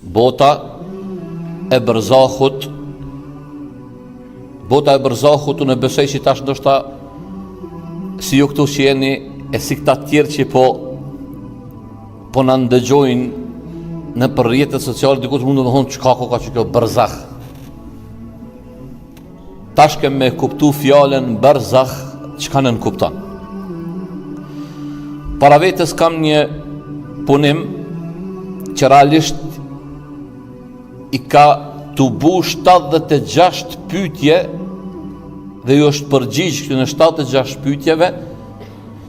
Bota e bërzahut Bota e bërzahut unë besoj që tash ndoshta si ju këtu që jeni e si këta tjerë që po po na ndëgjojnë nëpër rrjetet sociale dikush mund të thonë çka koka qikjo bërzah. Tash kem me kuptu fjalën berzah çka nënkupton. Para vetes kam një punim që realisht i ka tubu 76 pytje dhe ju është përgjigj këtyne 76 pytjeve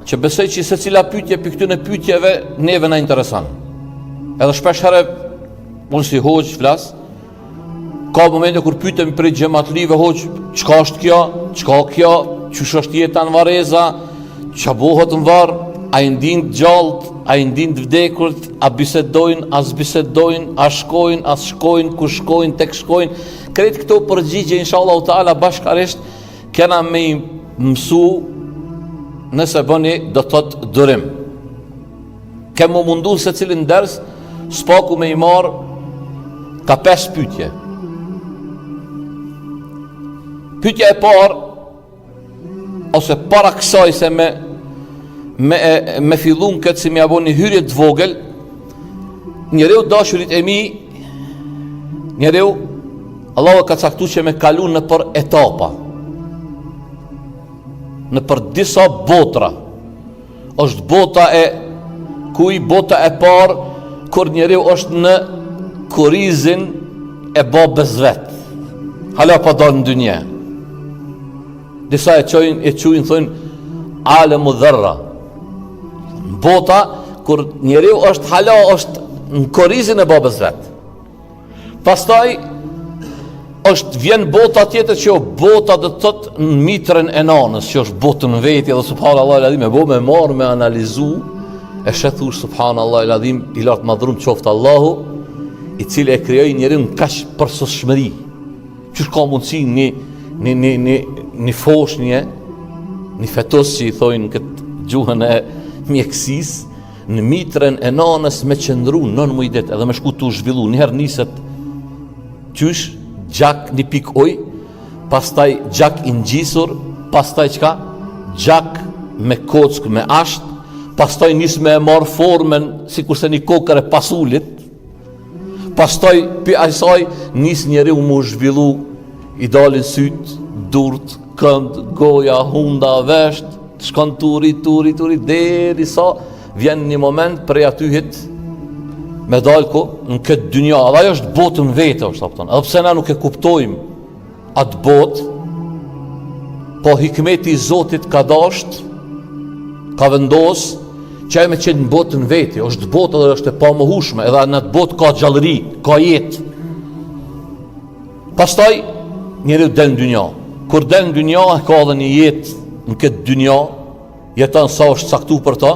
që besoj që secila pytje prej këtyne pytjeve neve na intereson. Edhe shpesh herë unë si hoxhë flas, Ka momente kur pytem prej xhematlive hoxhë, çka është kjo, çka kjo, qysh është jeta në varreza, ça bohet në varr, a i ndin të gjallët, a i ndin të vdekurt, a bisedojnë, a s'bisedojnë, a shkojnë, a s'shkojnë, ku shkojnë, tek shkojnë, krejt këto përgjigje, inshallah teala bashkarisht, kena me i mësu, nëse bëni, do të thotë durim. Kem m'u mundu secilin ders s'paku me i marrë ka 5 pytje. Pytja e parë, ose para kësaj se me, me, me fillu në këtë si me ja bo një hyrje të vogël, njeriu dashurit e mi, njeriu, Allahu e ka caktu që me kalu nëpër etapa, nëpër disa botra, është bota e kuj bota e parë kur njeriu është në korizin e babës vet. Hala pa dalë në dynja. Disa e qojnë, e qujnë, thojnë, alemu dherra. Bota, kur njeriu është hala është në korizin e babës vet. Pastaj është vjen bota tjetër që o bota do të thotë në mitrën e nanës, që është botë në veti dhe subhanallahu el-adhim e bo me marr me analizu e sheh thush subhanallahu el-adhim i lartmadhrum qoftë Allahu i cili e krijoi njeriun kaq përsosshmëri. Qysh ka mundësi një një një një një foshnje, një fetus që i thojnë këtë gjuhën e mjekësisë, Në mitrën e nanës me qëndru non muj ditë edhe me shku tu zhvillu, njëherë niset qysh, gjak një pikë ujë, pastaj gjak i ngjisur, pastaj çka? Gjak me kockë me asht, pastaj nis me e marrë formën sikurse një kokërr e pasulit, pastaj pi asaj nis njeriu m'u zhvillu, i dalin sytë, durt, këmbët, goja, hunda, vesht, shkon turi, turi, turi, derisa vjen një moment prej atyhit me dalë ku në këtë dynja, edhe ajo është botë në vete, është, apëton, edhe pse na nuk e kuptojmë atë botë, po hikmeti i Zotit ka dasht, ka vendos, që ajo me qenë në botë në vete, është botë edhe është e pamohushme, edhe në atë botë ka gjallëri, ka jetë, Pastaj njeriu del në dynja. Kur del në dynja e ka edhe një jetë në këtë dynja, jeton sa është caktu për to.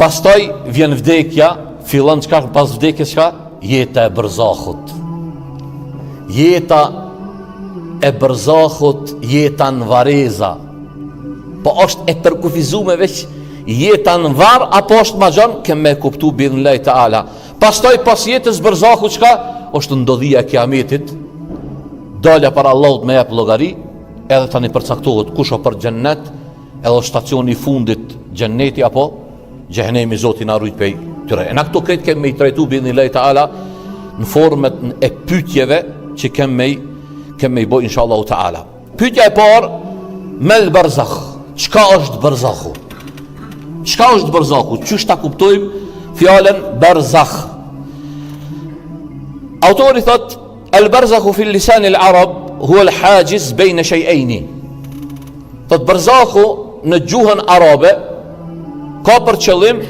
Pastaj vjen vdekja, fillon çka pas vdekjes çka? Jeta e bërzahut. Jeta e bërzahut, jeta në varreza. Po është e përkufizume veç jeta në varr apo është ma gjon, kem me kuptu bi idhnillahi teala. Pastaj pas jetës bërzahut çka është ndodhia e kiametit, dalja para Allahut me jep llogari, edhe tani përcaktohet kush o për xhennet, edhe është stacioni i fundit xhenneti apo xhehenemi Zoti na rujt pej tyre. E na këto krejt kem me i trajtu bi idhnillahi teala në formën e pyetjeve që kem me kem me i bo inshallahu teala. Pyetja e parë, mel berzah, çka është berzahu? Çka është berzahu? Qysh ta kuptojmë fjalën berzah? Autori thot, el berzahu fil lisan el arab, huwa el haxhiz bejne shejejni. Thot, berzahu në gjuhën arabe, ka për qëllim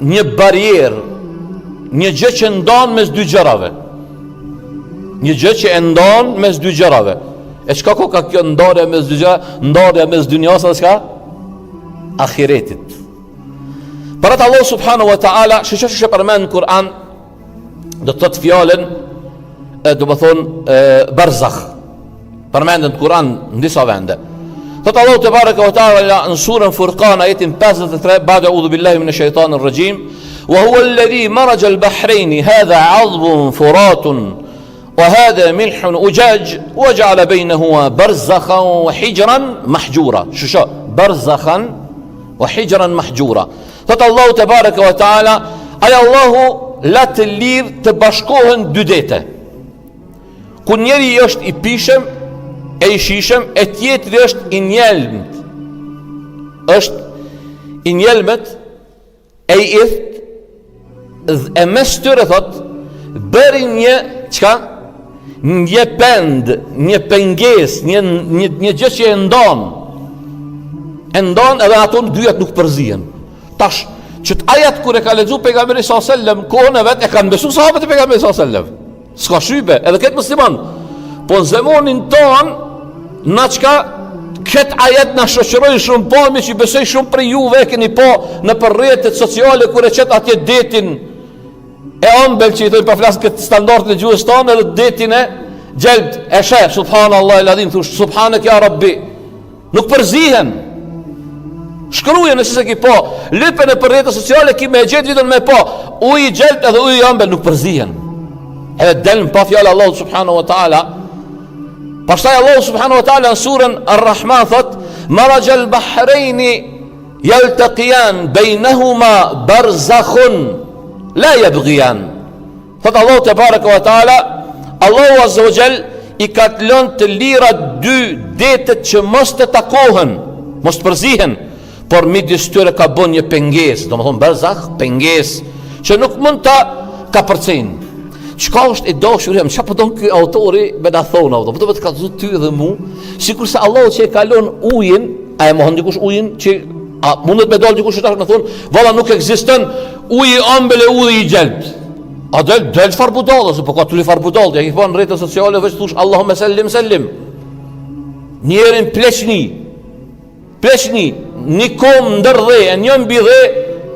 një barrierë, një gjë që ndan mes dy gjërave. Një gjë që e ndan mes dy gjërave. E çka koka kjo ndarja mes dy gjërave? Ndarja mes dynjasë dhe çka? Ahiretit. Për atë Allah subhanahu wa ta'ala, shih qysh e përmend në Kur'an, do të thotë fjalën, e, domethonë, e, berzah. Përmendet në Kur'an në disa vende. Thotë Allahu tebareke ve teala në surën Furqan ajetin 53 ba'da a'udhu billahi minash shaitanir rajim. Wa huwa alladhi maraja al-bahrayni hadha 'adbun furatun wa hadha milhun ujaj wa ja'ala baynahuma barzakhan wa hijran mahjura. Shusha, barzakhan wa hijran mahjura. Thot Allahu tebareke ve teala, ai Allahu la të lirë të bashkohen dy dete. Ku njëri është i pishëm e i shijshëm, e tjetri është i njelmët. Është i njelmët e i idht e mes tyre thot bëri një çka një pend, një pengesë, një një një gjë që e ndan. E ndan edhe ato dyjat nuk përzihen. Tash qët ajet kur e ka lexu pejgamberi sallallahu alajhi wasallam kohën e vet e kanë besu sahabët e pejgamberit sallallahu alajhi wasallam. S'ka shybe, edhe këtë musliman. Po në zemonin tonë, na çka këtë ajet na shoqërojnë shumë pamje që besoj shumë prej juve e keni pa nëpër rrjetet sociale kur e qet atje detin e ambël që i thojnë pa flasë këtë standardin e gjuhës tonë edhe detin e gjelbt e sheh, subhanallah el adhim, thush, subhanek ja rabbi, Nuk përzihen. Shkruje nëse s'e ki pa, lype nëpër rrjete sociale ki me e gjetë videon me pa. Uji i gjelbt edhe uji i ambël nuk përzihen. Edhe del në pah fjala e Allahut subhanahu wa taala. Pastaj Allahu subhanahu wa taala në surën Ar-Rahman thot: "Marajal bahrejni yaltaqiyan bainahuma barzakhun la yabghiyan." Thot Allahu tebareke ve teala, Allahu azza wa jall i ka të lënë të lira dy detet që mos të takohen, mos të përzihen, por midis tyre ka bën një pengesë, domethënë berzah, pengesë që nuk mund ta kapërcejnë. Çka është i dashur jam, çka po don ky autori me na thonë ato? Po do të kallzu ty dhe mu, sikurse Allahu që e ka lon ujin, a e mohon dikush ujin që a mundet me dal dikush tash me thon, valla nuk ekziston Uji i ambël e uji i gjelbt. A del, del çfarë budallë, se po ka të farë budallë, ja ki pa në rrjete sociale, veç thush Allahumme sellim, sellim. Njerin pleqni, pleqni, një kom ndër dhe, e një mbi dhe,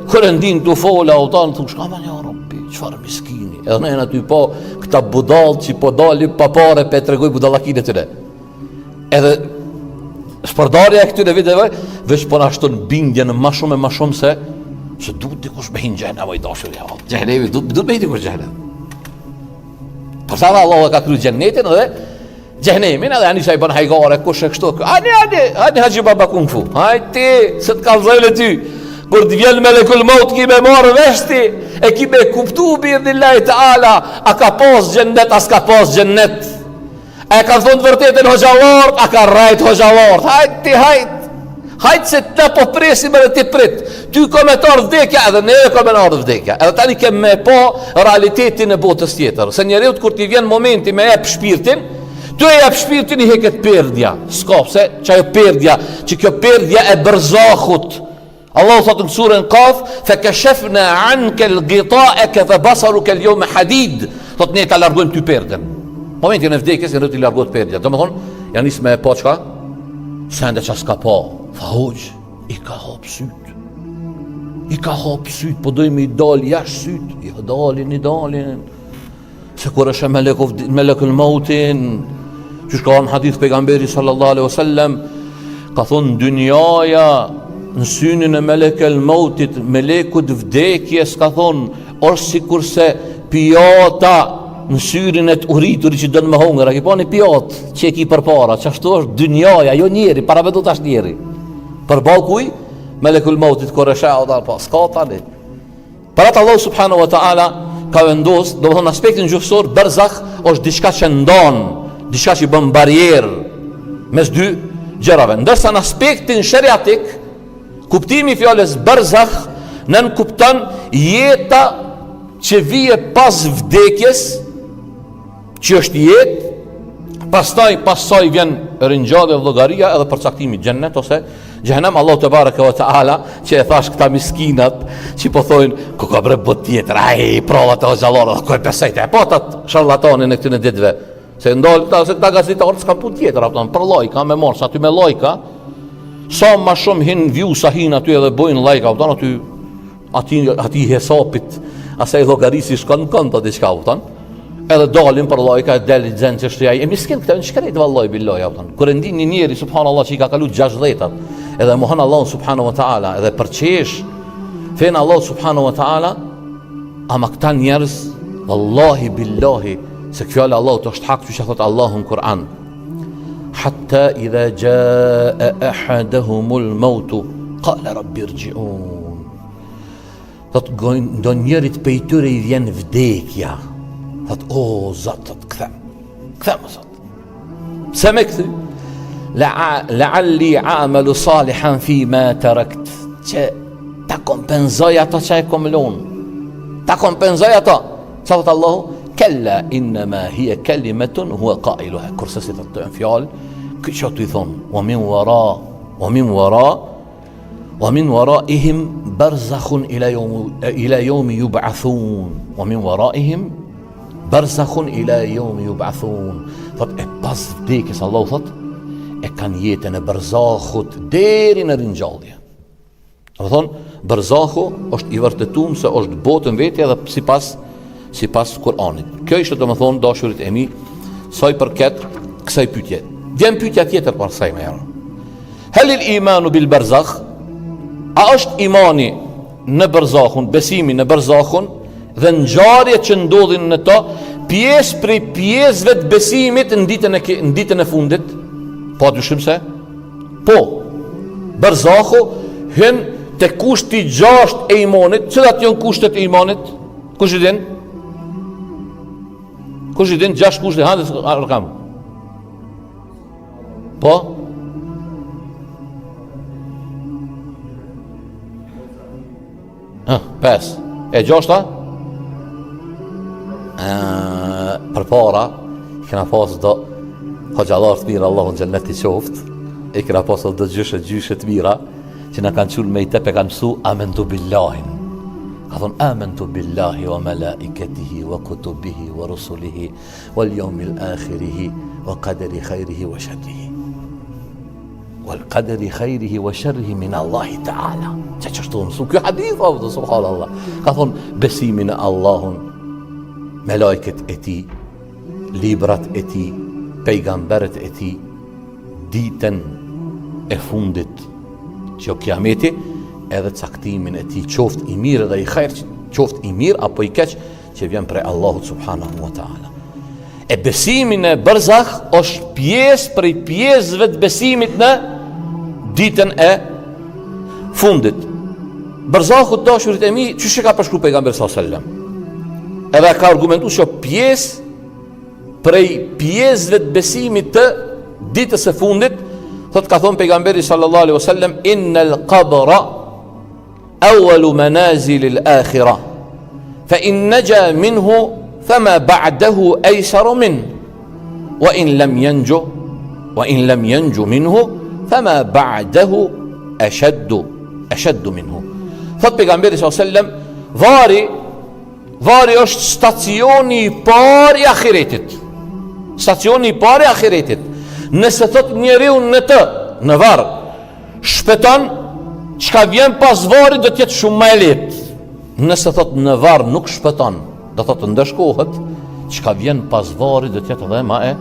kur e ndin tu fola, u tanë, thush, aman ja rabbi, çfarë miskini. Edhe ne jena tu pa, këta budallë që po dalin pa pare, pe tregoj budallakinë e tyre. Edhe shpërndarja e këtyre videove veç po na shton bindjen më shumë e më shumë se se duhet dikush me hi n'xhehenem i dashur ja. Xhehenemi duhet duhet me hi dikush n'xhehenem. Për sa Allahu e ka kriju xhenetin dhe xhehenemin edhe ani sa i bën hajgare kush e kështu. Ani ani ani Haxhi Baba Kung Fu. Hajt ti se të kallzojnë ty. Kur të vjen melekul maut ki me marrë vesh ti e ki me kuptu bi idhnillahi teala a ka pas xhennet a s'ka pas xhennet. A e kanë thonë të vërtetën hoxhallarët, a kanë rrejt hoxhallarët. Hajt ti hajt. Hajt se të po presim edhe ti prit. Ty ka me të ardhë vdekja edhe neve ka me na ardhë vdekja. Edhe tani kem me pa realitetin e botës tjetër. Se njeriut kur t'i vjen momenti me jep shpirtin, tu e jep shpirtin i heket perdja. S'ka pse, qajo perdja, që kjo perdja e berzahut, Allahu thotë në surën Kaf, "Fa kashafna anka al-ghita'aka fa basaruka al-yawma hadid." Thotë ne ta largojmë ty perden. Momentin e vdekjes njeriut i largohet perdja. Domethënë, ja nis me pa çka? Sende që s'ka pa. Tha hoxhë, i ka hap syt. I ka hap syt, po dojnë me i dal jashtë syt. Ja dalin, i dalin. Se kur është melekul mautin, qysh ka në hadith pejgamberi sallallahu alaihi wasallam, ka thonë dynjaja në synin e melekul mautit, melekut vdekjes, ka thonë, është sikurse pjata në syrin e të uriturit që don me hongër, a ki pa një pjatë që e ki përpara, qashtu është dynjaja, jo njeri, paramendo tash njeri. Përballë kuj, melekul mautit, kur e sheh, po, s'ka tani. Për atë Allahu subhanahu wa taala ka vendos, domethënë në aspektin gjuhësor berzah është diçka që ndan, diçka që bën barrierë mes dy gjërave. Ndërsa në aspektin sheriatik, kuptimi i fjalës berzah nënkupton jeta që vije pas vdekjes, që është jetë, pastaj pas saj vjen ringjallja, llogaria edhe përcaktimi xhennet ose xhehenem Allahu tebareke ve teala që e thash këta miskinat që po thonë ku ka bre botë tjetër ai prova të hoxhallarëve ku e besoj te po ata sharlatanin e këtyre ditëve se ndal këta se këta gazetarët s'kan punë tjetër apo për lajka me marr sa aty me lajka sa më shumë hin view sa hin aty edhe bojnë lajka apo aty Ati, ati hesapit, asaj llogarisë i shkon në konto diçka, kupton? Edhe dalin për lajka e del i xhen që është ai. E miskin këta në shkret vallahi billahi, kupton? Kur e ndin një njeri subhanallahu që i ka kalu 60-tat, edhe mohon Allahun subhanahu wa taala, edhe përqesh fenë Allahut subhanahu wa taala, Ama këta njerëz, vallahi billahi, se fjala e Allahut është hak qysh e thot Allahu në Kur'an. Hatta idha jaa ahaduhumul maut qala rabbi irji'un. Thot ndonjërit pej tyre i vjen vdekja. Thot o Zot, thot kthem. Kthem o Zot. Pse me kthy? La'alli a'malu salihan fi ma tarakt. Që ta kompenzoj ato që e kom lon. Ta kompenzoj ato. Ça thot Allahu? Kella innama hiya kalimatun huwa qailuha. Kurse si thot të fjalë, ky që tu i thon, wa min wara, wa min wara Wa min waraihim barzakhun ila yawm ila yawm yub'athun. Wa min waraihim barzakhun ila yawm yub'athun. Thot e pas vdekjes Allahu thot e kanë jetën e barzakhut deri në ringjallje. Domethonë, barzakhu është i vërtetum se është botë në vete edhe sipas sipas Kur'anit. Kjo ishte domethonë dashurit e mi sa i përket kësaj pyetje. Vjen pyetja tjetër para saj më herë. Helil imanu bil barzakh? A është imani në barzakhun, besimi në barzakhun dhe ngjarjet që ndodhin në to, pjesë prej pjesëve të besimit në ditën e në ditën e fundit? Pa dyshim se po. Barzakhu hyn te kushti gjashtë e imanit, cilat janë kushtet e imanit? Kush i din? Kush i din gjashtë kushte hajde arkam. Po? Ha, pes. E gjashta? E, përpara, i kena pas do hoxhallarë të mirë, Allahu në xhennet i qoftë, i kena pas do gjyshe, gjyshe të mira, që na kanë çu n'mektep e kanë mësu amentu billahin. Ka thonë, amentu billahi wa malaiketihi wa kutubihi wa rusulihi Wal yawmil akhirihi wa qadari khairihi wa sharrihi. Wal qadari khairihi wa sharrihi min Allahi ta'ala. Që që është mësu, kjo hadith, o, subhanallah. Ka thonë, besimi në Allahun, melajket e tij, librat e tij, pejgamberët e tij, ditën e fundit, që o kiameti, edhe caktimin e tij, qoftë i mirë dhe i hajr, qoftë i mirë apo i keq, që vjen prej Allahut subhanahu wa taala. E besimi në berzah është pjesë prej pjesëve të besimit në ditën e fundit. Berzahu të dashurit e mi, qysh e ka përshkru pejgamberi sallallahu alajhi wasallam? Edhe ka argumentu që pjesë prej pjesëve të besimit të ditës së fundit, thot ka thonë pejgamberi sallallahu alajhi wasallam innal qabra Awwalu manazil al-akhirah. Fa in naja minhu fama ba'dahu aysaru min. Wa in lam yanju wa in lam yanju minhu fama ba'dahu ashaddu ashaddu minhu. Thot pejgamberi sallallahu alajhi wasallam, varri varri është stacioni i parë i ahiretit. Stacioni i parë i ahiretit. Nëse thot njeriu në të, në varr, Shpëton, çka vjen pas varrit do të jetë shumë më e lehtë. Nëse thot në varr nuk shpëton, do thotë ndëshkohet, çka vjen pas varrit do të jetë edhe më e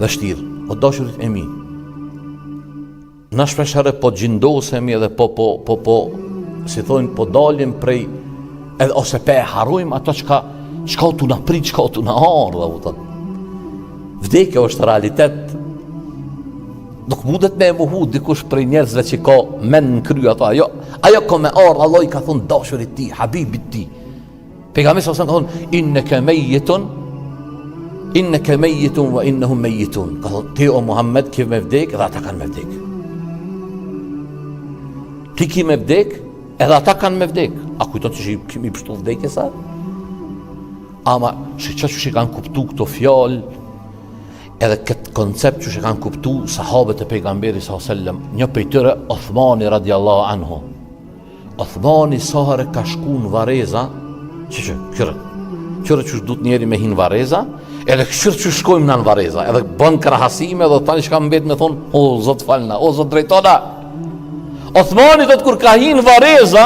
vështirë. O dashurit e mi. Na shpesh herë po xhindosemi edhe po po po po si thonë po dalim prej edhe ose pe e harrojmë ato çka çka tu na prit, çka tu na ardhë, apo Vdekja është realitet Nuk mundet me e mohu dikush prej njerëzve që ka men në kry ato, ajo, ajo ka me ardhë, Allah i ka thonë dashurit tij, habibit tij. Pejgamberi sa ka thonë, inneke mejjitun, inneke mejjitun, wa innehum mejjitun. Ka thonë, ti o Muhammed, ki me vdek, edhe ata kanë me vdek. Ti ki me vdek, edhe ata kanë me vdek. A kujton që kemi pështu vdekjes, a? Ama, shiqo qysh i kanë kuptu këto fjalë, Edhe këtë koncept qysh e kanë kuptu sahabët e pejgamberit sallallahu alajhi wasallam, një prej tyre Othmani radiallahu anhu. Othmani sa herë ka shku në varreza, që që, kqyre, kqyre qysh duhet njeri me hi n'varreza, edhe kqyre qysh shkojmë na në varreza, edhe bën krahasime dhe tani çka mbet me thonë, o Zot falna, o Zot drejtona. Othmani thotë kur ka hi në varreza,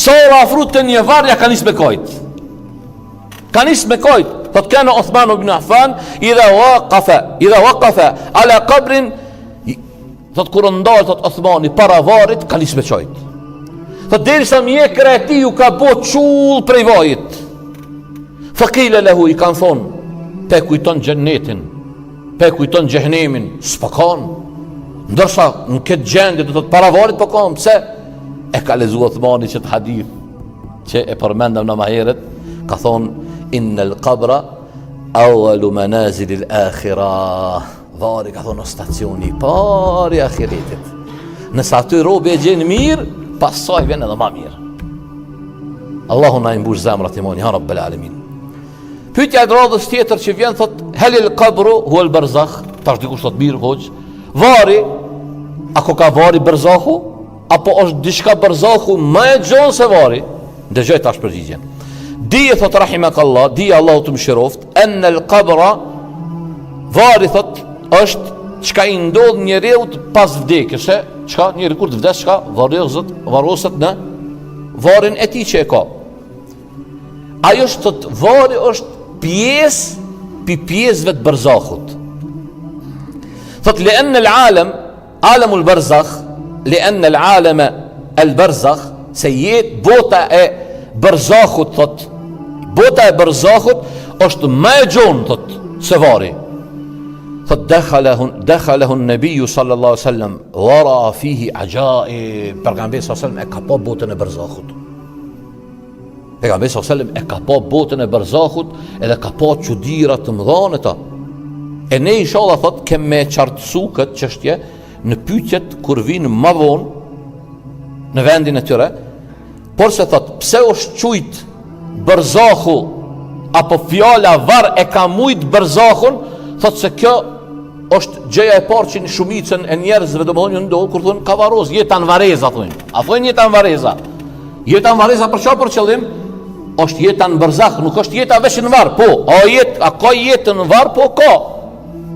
sa u afru te një varr ja ka nis me kajt. Ka nis me kajt, thot kana Uthman ibn Affan, idha waqafa, idha waqafa ala qabrin, thot kur u ndal, thot Uthmani para varrit, ka nis me qajt. Thot derisa mjekra e tij u ka bo qull prej vajit. Fekile lehu i kanë thonë, pe kujton xhennetin, pe kujton xhehnemin, s'po kan. Ndërsa në këtë gjendje do të thotë para varrit po kan, pse? E ka lexu Othmani qët hadith që e përmendëm na ma herët, ka thonë innel kabra awwalu manazilil akhirah. Varri ka thonë stacioni i parë i ahiretit. Nëse aty robi e gjen mirë, pas saj vjen edhe ma mirë. Allahu na i mbush zemrat iman, ja Rabbel Alemin. Pyetja e radhës tjetër që vjen thot helil kabru huel berzah, tash dikush thot mirë hoxh, varri a koka varri berzahu apo është diçka berzahu më e gjonë se varri? Dëgjoj tash përgjigjen. Dije thot rahimakallah, dije Allahu të mëshiroft, ennel kabra varri thot është çka i ndodh njeriut pas vdekjes, se çka njeri kur të vdes çka varroset, varroset në varrin e tij që e ka. Ajo është thot varri është pjesë pi pjesëve të berzahut. Thot li enne el alem, alemul berzah, li enne el aleme el berzah, se jetë bota e berzahut, thot, bota e berzahut është më e gjonë, thot, se varri. Thot, dekhalehu, dekhalehu nebiju sallallahu sallam, wa ra fihi axhaib, pejgamberi sallallahu sallam e ka pa botën e berzahut. Pejgamberi sallallahu alajhi wasallam e ka pa botën e berzahut edhe ka pa çudira të mëdha në ta. E ne inshallah thot kem me qartësu këtë çështje në pyetjet kur vijnë më vonë në vendin e tyre, por se thot pse është qujt berzahu apo fjala varr e ka mujt berzahun, thot se kjo është gjëja e parë që në shumicën e njerëzve domethënë ju ndodh kur thonë ka varroz jeta në varreza thonë. A thonë jeta në varreza? Jeta në varreza për çfarë për qëllim? Është jeta në berzah, nuk është jeta veç në varr. Po, a jet, a ka jetë në varr? Po ka.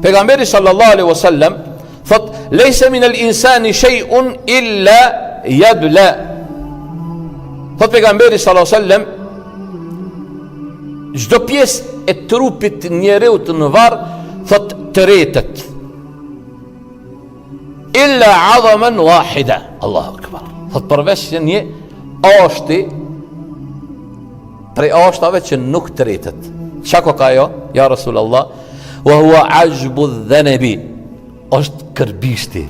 Pejgamberi sallallahu alaihi wasallam thot lejse min el insani shay'un illa yabla. Thot pejgamberi sallallahu alaihi wasallam çdo pjesë e trupit njeriut në varr thot tretet. Illa adhaman wahida. Allahu akbar. Thot përveç se një ashti prej ashtave që nuk tretet. Çka koka ajo? Ja Rasulullah, wa huwa ajbu dhanbi. Është kërbishti.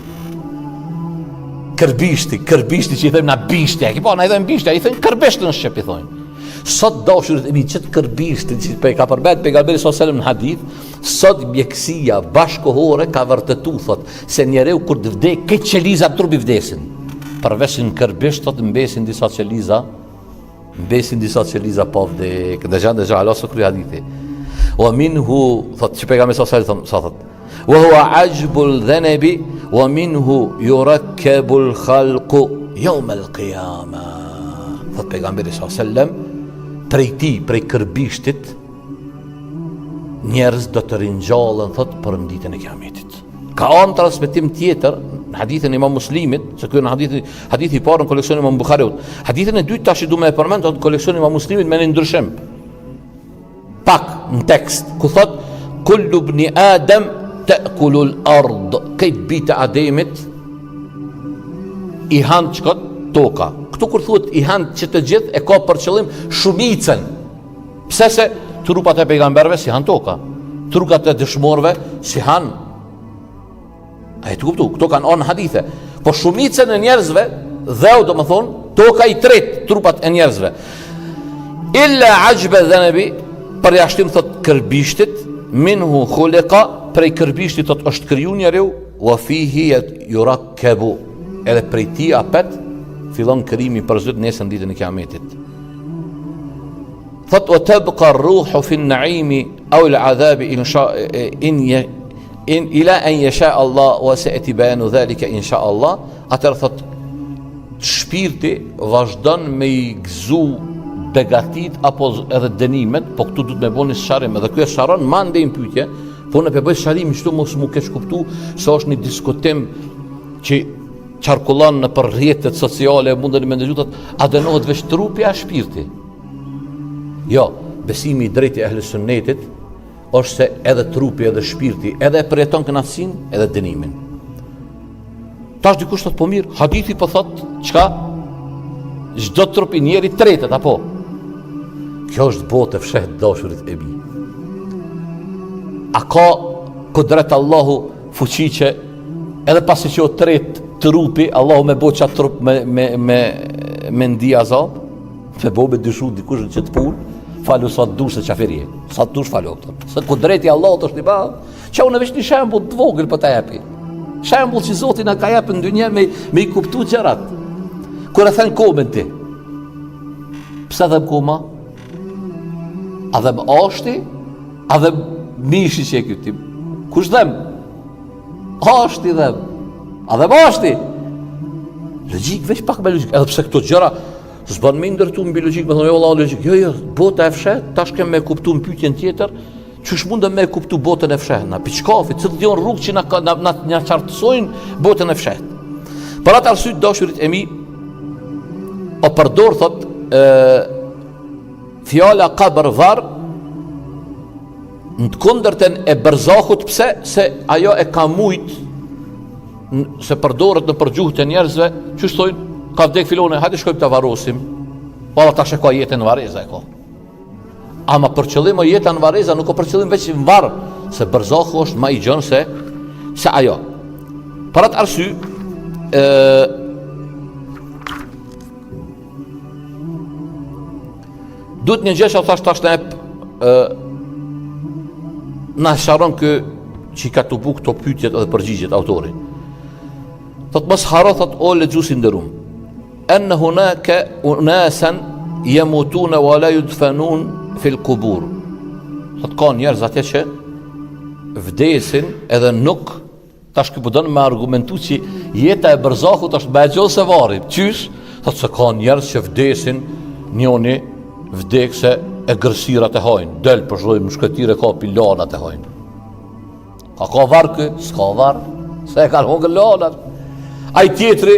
Kërbishti, kërbishti që i thojmë na bishti, a ki pa, na i thojmë bishti, a i thojmë kërbisht në shqip i thojmë. Sot dashurit e mi qët kërbishtin që pe ka përmend pejgamberi sallallahu alajhi wasallam në hadith, Sot mjekësia bashkëkohore ka vërtetu, thot, se njeriu kur të vdek, krejt qelizat trupi vdesin. Përveç në kërbisht, thot, mbesin disa qeliza, mbesin disa qeliza pa vdek. Dëgjo, dëgjo, hala s'u kry hadithi. Wa minhu, thot, që pejgamberi sallallahu alajhi wasallam, sa thot, wa huwa ajbul dhenebi, wa minhu jurekkebul khalku, jeume el kijama. Thot pejgamberi sallallahu alajhi wasallam, prej tij, prej kërbishtit, njerëz do të ringjallen thot për në ditën e kiametit. Ka ardh transmetim tjetër në hadithin e Imam Muslimit, se ky në hadithi hadithi i parë në koleksionin e Imam Buhariut. Hadithin e dytë tash du me e përmend në koleksionin e Imam Muslimit me një ndryshim. Pak në tekst ku thot kullu ibn Adam ta'kulu al-ard. Krejt bijtë e Ademit i han çka toka. Këtu kur thuhet i han që të gjithë e ka për qëllim shumicën. Pse se trupat e pejgamberëve s'i han toka, trupat e dëshmorëve s'i han. A je tu kuptu, këto kanë ardh në hadithe. Po shumicën e njerëzve, dheu domethonë, toka i tret trupat e njerëzve. Illa axhbe dhenebi, përjashtim thot kërbishtit, minhu khulika, prej kërbishtit thot është kriju njeriu, wa fihi jurakkebu, edhe prej tij apet, fillon krijimi për zot nesër në ditën e kiametit. Thot wa tabqa ar-ruhu fi an-na'imi aw al-'adhabi in sha in in ila an yasha Allah wa sa'ati bayanu dhalika in sha Allah. Atëherë thot shpirti vazhdon me i gëzu begatit apo edhe dënimet, po këtu duhet me bo një sqarim, edhe ky e sqaron mandej në pyetje, po unë po bëj sqarimin qëtu mos m'u keqkuptu se është një diskutim që qarkullon nëpër rrjetet sociale, mundeni me ndëgju thotë, a dënohet veç trupi a shpirti? Jo, besimi i drejtë i ehli sunnetit është se edhe trupi edhe shpirti edhe e përjeton kënaqësinë edhe dënimin. Tash dikush thotë po mirë, hadithi po thotë çka? Çdo trup i njerit tretet apo? Kjo është botë e fshehtë dashurit e mi. A ka kudret Allahu fuqi që edhe pasi që o tret trupi, Allahu me bo qat trup me, me, me, me ndi azab? Me bo me dyshu dikush në qëtë punë, falu sa të dush se qafir je. Sa të dush falu, kupton. Se kudreti Allahut është i madh. Që unë veç një shembull të vogël po ta jepi. Shembull që Zoti na ka jep në dynja me, me i kuptu gjërat. Kur e then komën ti? Pse dhem koma? A dhem ashti? A dhem mishi që e ki ti? Kush dhem? Ashti dhem. A dhem ashti? Logjikë, veç pak me logjikë. Edhe pse këto gjëra, s'bën me ndërtu mbi logjikë, me thonë, jo, valla, logjikë. Jo, jo, bota e fshehtë, tash kem me kuptu në pyetjen tjetër, Qysh mundem me e kuptu botën e fshehtë, na pi çkafit, cilët janë rrugë që na, na, na, na qartësojnë botën e fshehtë. Për atë arsye dashurit e mi, o përdor, thot, e, fjala kabër varr, në të kundërtën e berzahut, pse, se ajo e ka mujt, se përdoret nëpër gjuhët e njerëzve, qysh thojnë, ka vdek filoni, hajde shkojmë ta varrosim, valla tash e ka jetën në varreza e ka. Ama për qëllim o jeta në varreza, nuk o për qëllim veç në varr, se berzahu është ma i gjonë se, se ajo. Për atë arsye, e, duhet një gjë që thash tash na jep, e, na sqaron ky që i ka tubu këto pyetjet edhe përgjigjet autori. Thot mos harro thot o lexues i nderum. Enne hunake unasen jemutune wa la judfenun fil kubur. Thot ka njerëz atje që vdesin edhe nuk tash ky po don me argumentu që jeta e berzahut është më e gjonë se varri. Qysh? Thot se ka njerëz që vdesin njoni vdek se egërsirat e hajnë. Del për shembull në shkretëtirë e kapin lanat e hajnë. A ka varr ky? S'ka varr. Se e kanë hongër lanat. Ai tjetri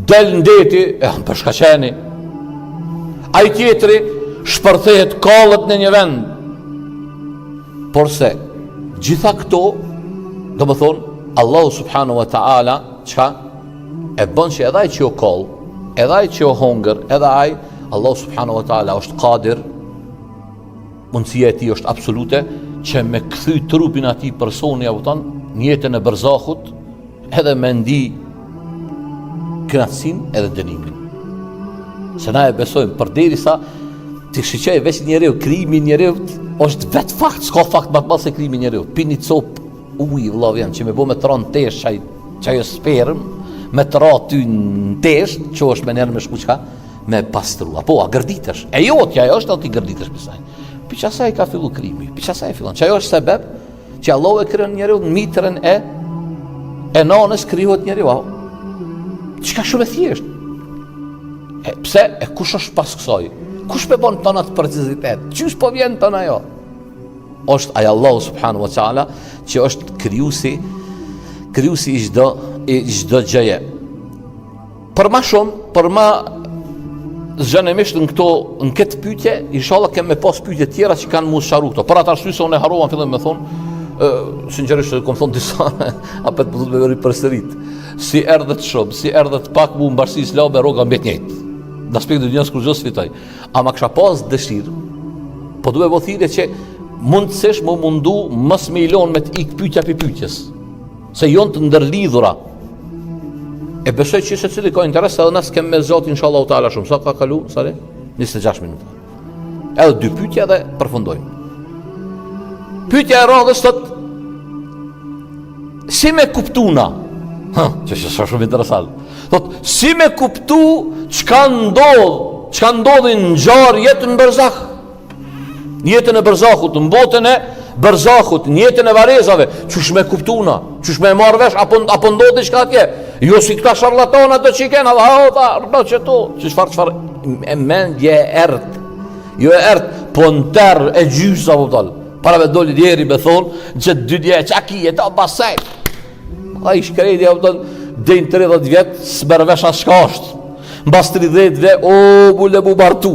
del në deti, e han peshkaqeni. Ai tjetri shpërthehet kallet në një vend. Porse, gjitha këto, domethonë, Allahu subhanahu wa ta'ala, çka e bën që edhe ai që o kall, edhe ai që o hongër, edhe ai, Allahu subhanahu wa ta'ala është kadir, Mundësia e tij është absolute që me kthy trupin atij personi a kupton në jetën e berzahut edhe me ndi kënaqësinë edhe dënimin. Se na e besojmë përderisa ti shiqoj veç njeriu, krijimi i njeriut është vetë fakt, s'ka fakt më të madh se krijimi i njeriut. Pi një copë uji vëlla vjen që me bo me t'ra në tesh qaj qajo sperm me t'ra ty në tesh, që është menjëherë me shku çka me pastru. Apo, a gërditesh? E jotja ajo është, ti gërditesh për saj. Pi qasaj ka fillu krijimi, pi qasaj fillon. Qajo është sebeb që Allahu e krijon njeriun në mitrën e e nanës krijohet njeriu. A? Çka shumë e thjeshtë. E, pse? E kush është pas kësaj? Kush pe bon tonë atë precizitet? Qysh po vjen tonë ajo? Është ai Allahu subhanahu wa taala që është krijuesi krijuesi i çdo i çdo gjëje. Për ma shumë, për ma zgjanemisht në këto në këtë pyetje, inshallah kem me pas pyetje tjera që kanë mu sqaru këto. Për atë arsye se unë e harrova në fillim me thonë, ë sinqerisht kom thonë disa, apet po duhet me ripërsërit. Si erdhët shumë, si erdhët pak mu në Bashkësi Islame rroga mbet njëjtë. Në aspekt të dynjasë kurgjë s'fitoj. Ama kisha pas dëshirë, po du me bo thirrje që mundësisht mu mundu mos me i lonë me të ikë pyetja pi pyetjes. Se jonë të ndërlidhura. E besoj që secili ka interes edhe na s'kem me zgjat inshallah teala shumë. Sa ka kalu, sa le? 26 minuta. Edhe dy pyetje dhe përfundojmë. Pyetja e radhës thot si me kuptu na? Ha, që që është shumë interesant. Thot si me kuptu çka ndodh, çka ndodhin ngjarjet në berzah? Në jetën e berzahut, në botën e berzahut, në jetën e varrezave, qysh me kuptu na, qysh me marrë vesh, apo, apo ndodh diçka atje, jo si këta sharlatana do që i kena, ha, o, tha, rëno që tu, që çfarë, çfarë, e mendje e errët, jo e errët, po në terr e gjysa, po talë, para me doli njeri me thonë, që dynja, qa ki, e ta basej, Ai shkreti, a kupton, deri në 30 vjet, s'merr vesh as çka është. Mbas 30 vjet, o bule mu martu.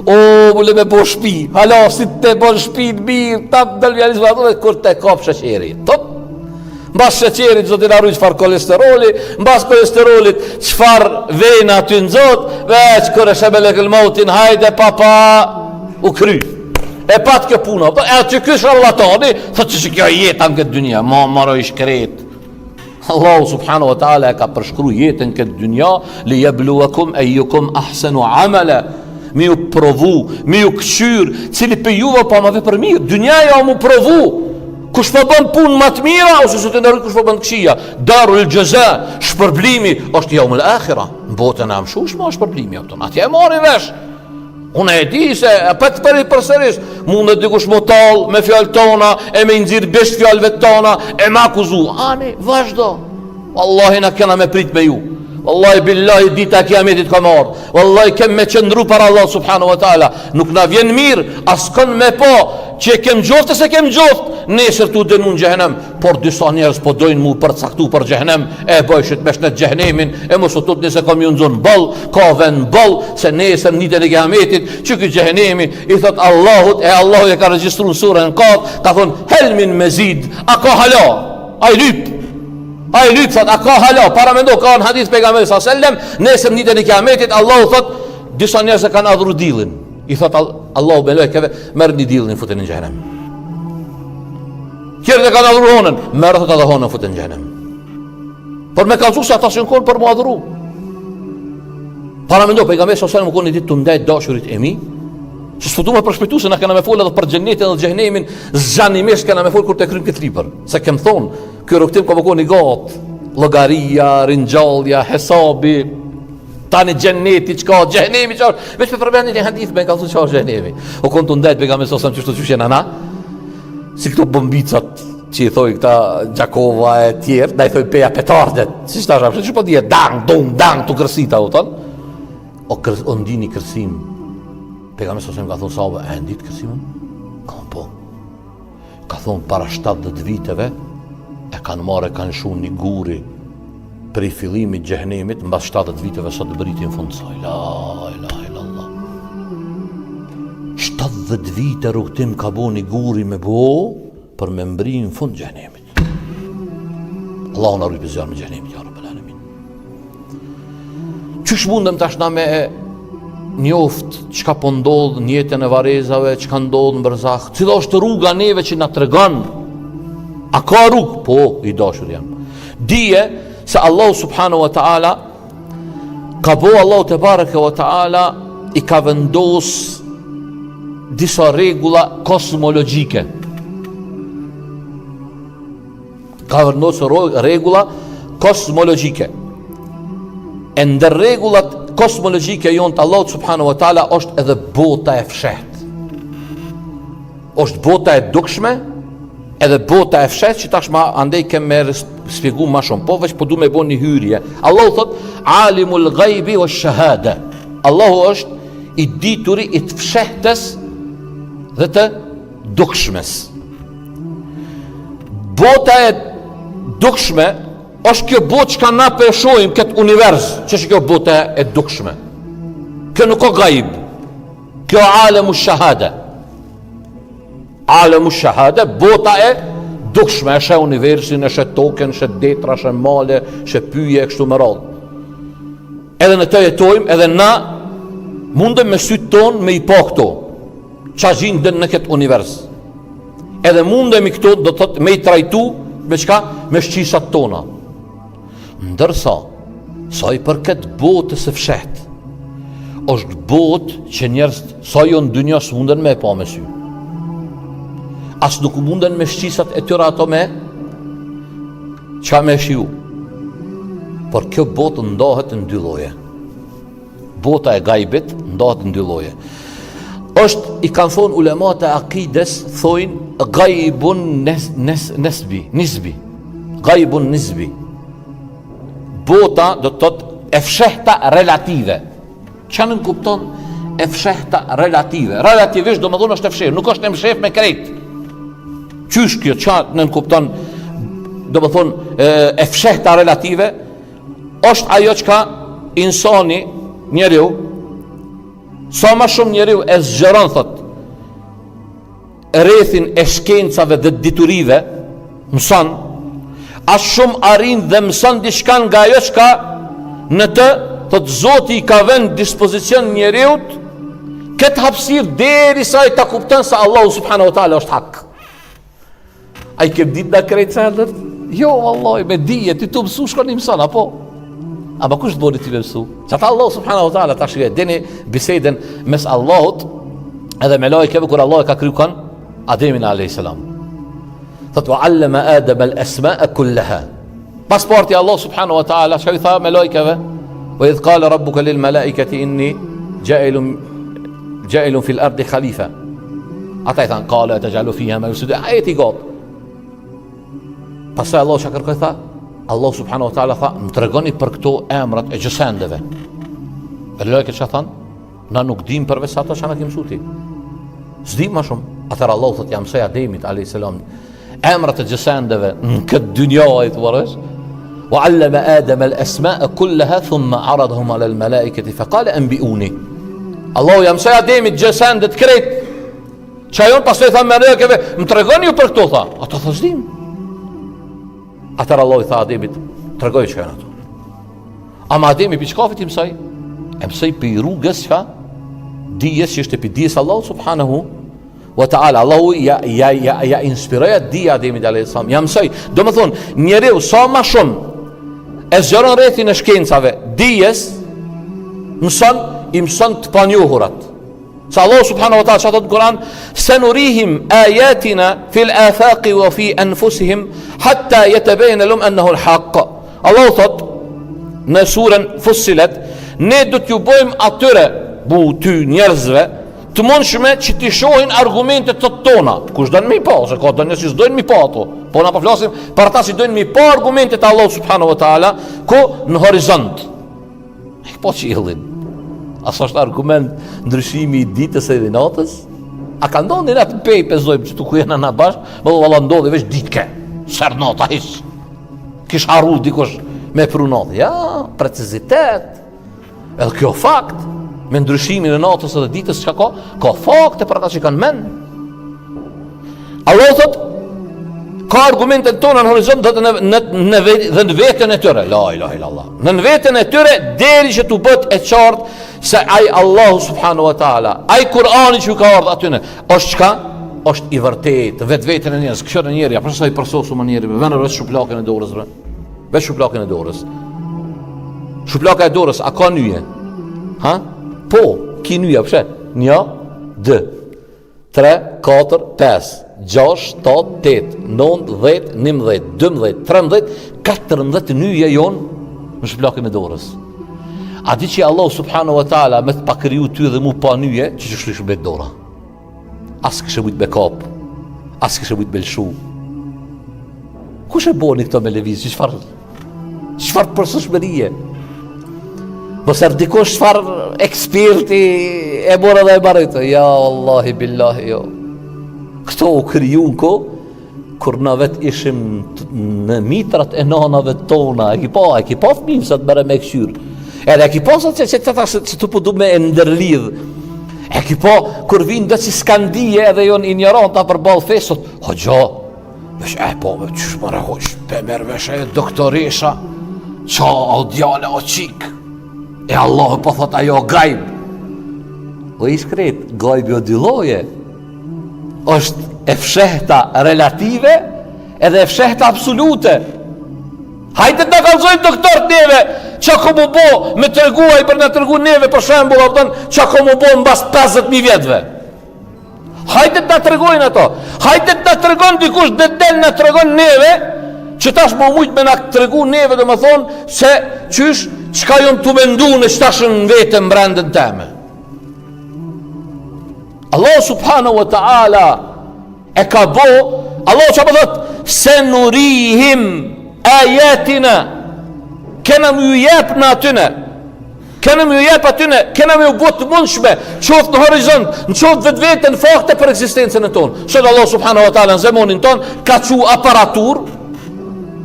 O bule me bo shpi. Hala si të bon shpi të mirë, ta del vjen ato kur të kap sheqeri. Top. Mbas sheqerit zoti na ruaj çfarë kolesteroli, mbas kolesterolit çfarë vena aty nxot, veç kur e sheh melekul mautin, hajde papa. U kry. E pat kjo puna, po edhe që ky sharlatani, thotë që kjo jeta në këtë dynja, ma maro i shkret. Allahu subhanahu wa taala e ka përshkru jetën këtë dynja, li jebluakum ejjukum ahsenu amala, me ju provu, me ju këqyr, cili prej juve po ma vepër mirë, dynjaja o m'u provu, kush po bën punë ma të mira, ose së të ndërë kush po bën të këqija, darul xheza, shpërblimi, është jeumul akhira, në botën e amshushme është shpërblimi, apëton, atje e marrim vesh, Unë e di se e pet për i përsëris, mundet dikush m'u tall me fjalë tona, e me i nxirr bisht fjalëve tona, e me akuzu. Ani, vazhdo. Wallahi na kena me prit me ju. Wallahi billahi dita e kiametit ka me ardh. Wallahi kem me qëndru para Allah subhanahu wa taala. Nuk na vjen mirë, askon me pa që e kem gjoft e s'e kem gjoft, nesër tu dënu në xhehenem. Por disa njerëz po dojnë mu përcaktu për xhehenem, e bojshit me shnet xhehenemin, e mos u tutni se kam ju nxon boll, ka vend boll, se nesër në ditën e kiametit, që ky xhehenemi i thot Allahut, e Allahu e ka regjistru në surën Kaf, ka thon hel min mezid, a ka hala? Ai lyp. Ai lyp thot, a ka hala? Paramendo ka në hadith pejgamberi sa selam, nesër në ditën e kiametit Allahu thot disa njerëz e kanë adhuru dillin. I thot Allahu melekeve, merrni dillin futeni në xhehenem. Tjerët e kanë adhuru honën, merre thot edhe honën fute në xhehenem. Por me kallzu se ata s'janë konë për mu adhuru. Paramendo, pejgamberi sa selam u konë një ditë tu ndejt dashurit e mi, që s'po du me përshpejtu se na kena me folë edhe për xhenetin dhe xhehenemin, zgjanimisht kena me folë kur të krymë këtë libër. Se kem thonë, ky rrugëtim ka me konë i gatë, llogaria, ringjallja, hesabi, Tani xheneti çka, xhehenemi çka, veç me përmend një hadith me kallzu çka është xhehenemi. U kon tu ndejt pejgamberi sa selam qështu qysh jena na. Si këto bombicat që i thoj këta Gjakova e tjerë, na i thoj Peja petardet, si që tash, që po dije, dang, dung, dang, tu kërsit, a kupton? O, kër, o ndini kërsim, pejgamberi sa selam ka thonë sahabëve, e ndit kërsimën? Ka po. Ka thonë para 70 viteve, e kanë marrë e kanë lshu një guri prej fillimit xhehenemit, mbas 70 viteve sot briti në fund saj. La, ilahe illallah. 70 vite rrugëtim ka bo një guri me bo, për me mbri në fund xhehenemit. Allahu na rujt prej zjarmit xhehenemit, ja rabbel alemin. Qysh mundem tash na me njoft çka po ndodh në jetën e varrezave, çka ndodh në berzah, cila është rruga neve që na tregon? A ka rrugë? Po, i dashur jam. Dije se Allahu subhanahu wa taala ka bo Allahu tebareke wa taala i ka vendos disa rregulla kosmologjike. Ka vendosur rregulla kosmologjike. E ndër rregullat kosmologjike jonë të Allahut subhanahu wa taala është edhe bota e fshehtë. Është bota e dukshme, edhe bota e fshehtë që tash ma andej kem me spjegu ma shumë. Po veç po du me bo një hyrje. Allahu thot alimul ghaibi wa shahada. Allahu është i dituri i të fshehtës dhe të dukshmes. Bota e dukshme është kjo botë çka na po e shohim këtë univers, që është kjo bota e dukshme. Kjo nuk o gajb. Kjo alemu shahada. Alemu shahada, bota e dukshme, e sheh universin, e sheh tokën, sheh detra, sheh male, sheh pyje e kështu me radhë. Edhe në të jetojmë, edhe na mundem me sytë tonë me i pa këto. Ça gjinden në këtë univers. Edhe mundemi këto, do të thotë, me i trajtu, me çka? Me shqisat tona. Ndërsa, sa i përket botës së fshehtë, është botë që njerëzit, sa jonë n'dynja s'munden me e pa me sy. As nuk munden me shqisat e tyre ato me, çka me shiju. Por kjo botë ndahet në dy lloje. Bota e gajbit ndahet në dy lloje. Është i kanë thonë ulemat e akides thojnë gajbun nes, nes, nesbi, nisbi. Gajbun nisbi. Bota do të thotë e fshehta relative. Çka nënkupton e fshehta relative? Relativisht domethonë është e fshehtë, nuk është e mshehtë me krejt. Qysh kjo çka nënkupton domethonë e, e fshehta relative? Është ajo çka insani, njeriu, sa ma shumë njeriu e zgjeron, thot, rrethin e shkencave dhe diturive, mëson, aq shumë arrin dhe mëson diçka nga ajo çka në të, thot, Zoti i ka vënë dispozicion njeriut, këtë hapësirë derisa ai ta kupton se Allahu subhanahu wa taala është hak. A i kem ditë na krejt sendet? Jo, vallahi, me dije, ti tu mësu shkon i mëson, apo? Ama kush të boni ti me mësu? Qata Allahu subhanahu wa ta'ala tash e dini bisedën mes Allahut edhe melajkeve kur Allahu e ka kriju kan Ademin a.s. Thot, wa allema Adem el esmae kulleha. Ma s'parti Allah subhanahu wa ta'ala, çka i tha melajkeve? Wa idh kale rabbuke lil melaiketi inni xhailun, xhailun fil ardi khalifa. Ata i thanë, kale etexh'alu fiha men jufsidu, ajeti i gatë. Pastaj Allah çka kërkoi tha, Allah subhanahu wa ta'ala tha, më tregoni për këto emrat e gjësendeve. E melajket çka thanë, Na nuk dim përveç ato që na ke mësu ti. S'dim ma shumë. Atëherë Allahu thotë ja mësoi Ademit alayhis salam emrat e gjësendeve në këtë dynja ai të varësh. Wa 'allama Adam al-asma'a kullaha thumma 'aradahum 'ala al-mala'ikati fa qala anbi'uni. Allahu ja mësoi Ademit gjësendet krejt. Çka jon pastaj tha melajkeve, më tregoni ju për këto tha. Ata thonë s'dim. Atëherë Allahu i tha Ademit, tregoju çka janë ato. Ama Ademi pi çkafit i mësoi? E mësoi pi rrugës çka? Dijes që ishte pi dijes Allahu subhanahu wa ta'ala. Allahu ja, ja, ja, ja inspiroi atë dije Ademit a.s. Ja mësoi. Domethonë, njeriu sa ma shumë e zgjeron rrethin e shkencave, dijes, mëson, i mëson të panjohurat. Se Allahu subhanahu wa taala çka thotë në Kur'an, "Senurihim ayatina fil afaqi wa fi anfusihim hatta yatabayyana lahum annahu al-haqq." Allahu thotë në surën Fussilet, ne do t'ju bëjmë atyre bu ty njerëzve të mundshme që t'i shohin argumentet të tona. Kush don me i pa, ose ka do njerëz që s'dojnë me i pa ato. Po na po flasim për ata që dojnë me i pa argumentet e Allahut subhanahu wa taala, ku në horizont. E po qiellin. A s'është argument ndryshimi i ditës edhe i natës? A ka ndodhë një natë pej pezojmë që të ku jena na bashkë, më dhe valla ndodhi veç ditë ke, s'erdh nata hiç. Kish harru dikush me pru natë. Ja, precizitet. Edhe kjo fakt, me ndryshimin e natës edhe ditës çka ka, ka fakte për ata që kanë mend. Allahu thot ka argumente tona në horizont dhe në në në dhe në veten e tyre. La ilaha illallah. Në në veten e tyre deri që t'u bëhet e qartë se ai Allahu subhanahu wa taala, ai Kur'ani që ju ka ardhur atyne, është çka? Është i vërtetë, vetveten e njerëz, kqyre njeri, apo sa i përsosur më njeri, vënë veç shuplakën e dorës, bre. Veç shuplakën e dorës. Shuplaka e dorës a ka nyje? Ha? Po, ki nyje, pse? 1 2 3, 4, 5, 6, 7, 8, 9, 10, 11, 12, 13, 14 nyje jonë në shuplakën e dorës. A di që Allahu subhanahu wa taala me të pa kriju ty dhe mu pa nyje, që që shlysh me dora. As kishe mujt me kap, as kishe mujt me lëshu. Kush e boni këto me lëviz, që çfarë Çfarë përsosmërie? Mos erdh dikush çfarë eksperti e mora dhe e marrë Ja, Allahi, billahi, jo. Këto u krijun ko, kur na vetë ishim në mitrat e nanave tona, e ki pa, e ki pa fëmijën sa të merre me këqyrë. Edhe e ki pa sa që që të tash që të po du me e ndërlidh. E ki pa, kur vinë do që s'kan dije edhe jonë injoranta përballë fesë, hoxha, Vesh, e po, me qysh more hoxhë, pe merr vesh e doktoresha, qa o djale o qikë, e Allahu po thot ajo gajb. O i shkret, gajbi o dy lloje, është e fshehta relative edhe e fshehta absolute. Hajde të na kallzojnë doktorët neve, ça ka m'u bo, me tregu ai për na tregu neve, për shembull, a kupton, ça ka m'u bo mbas 50.000 vjetëve. Hajde të na tregojnë ato. Hajde të na tregon dikush dhe del na tregon neve që tash me mujt me na tregu neve domethonë se qysh çka jom tu mendu në qetash në vete në brendën teme. Allah subhanahu wa ta'ala e ka bo Allah ça po thot senurihim ajatina kena me ju jep na atyne Kena me ju jep atyne, kena me ju bo të mundshme, qoftë në horizont, në qoftë vetvete në fakte për ekzistencën e tonë. Sot Allah subhanahu wa ta'ala në zemanin tonë, ka çu aparatur,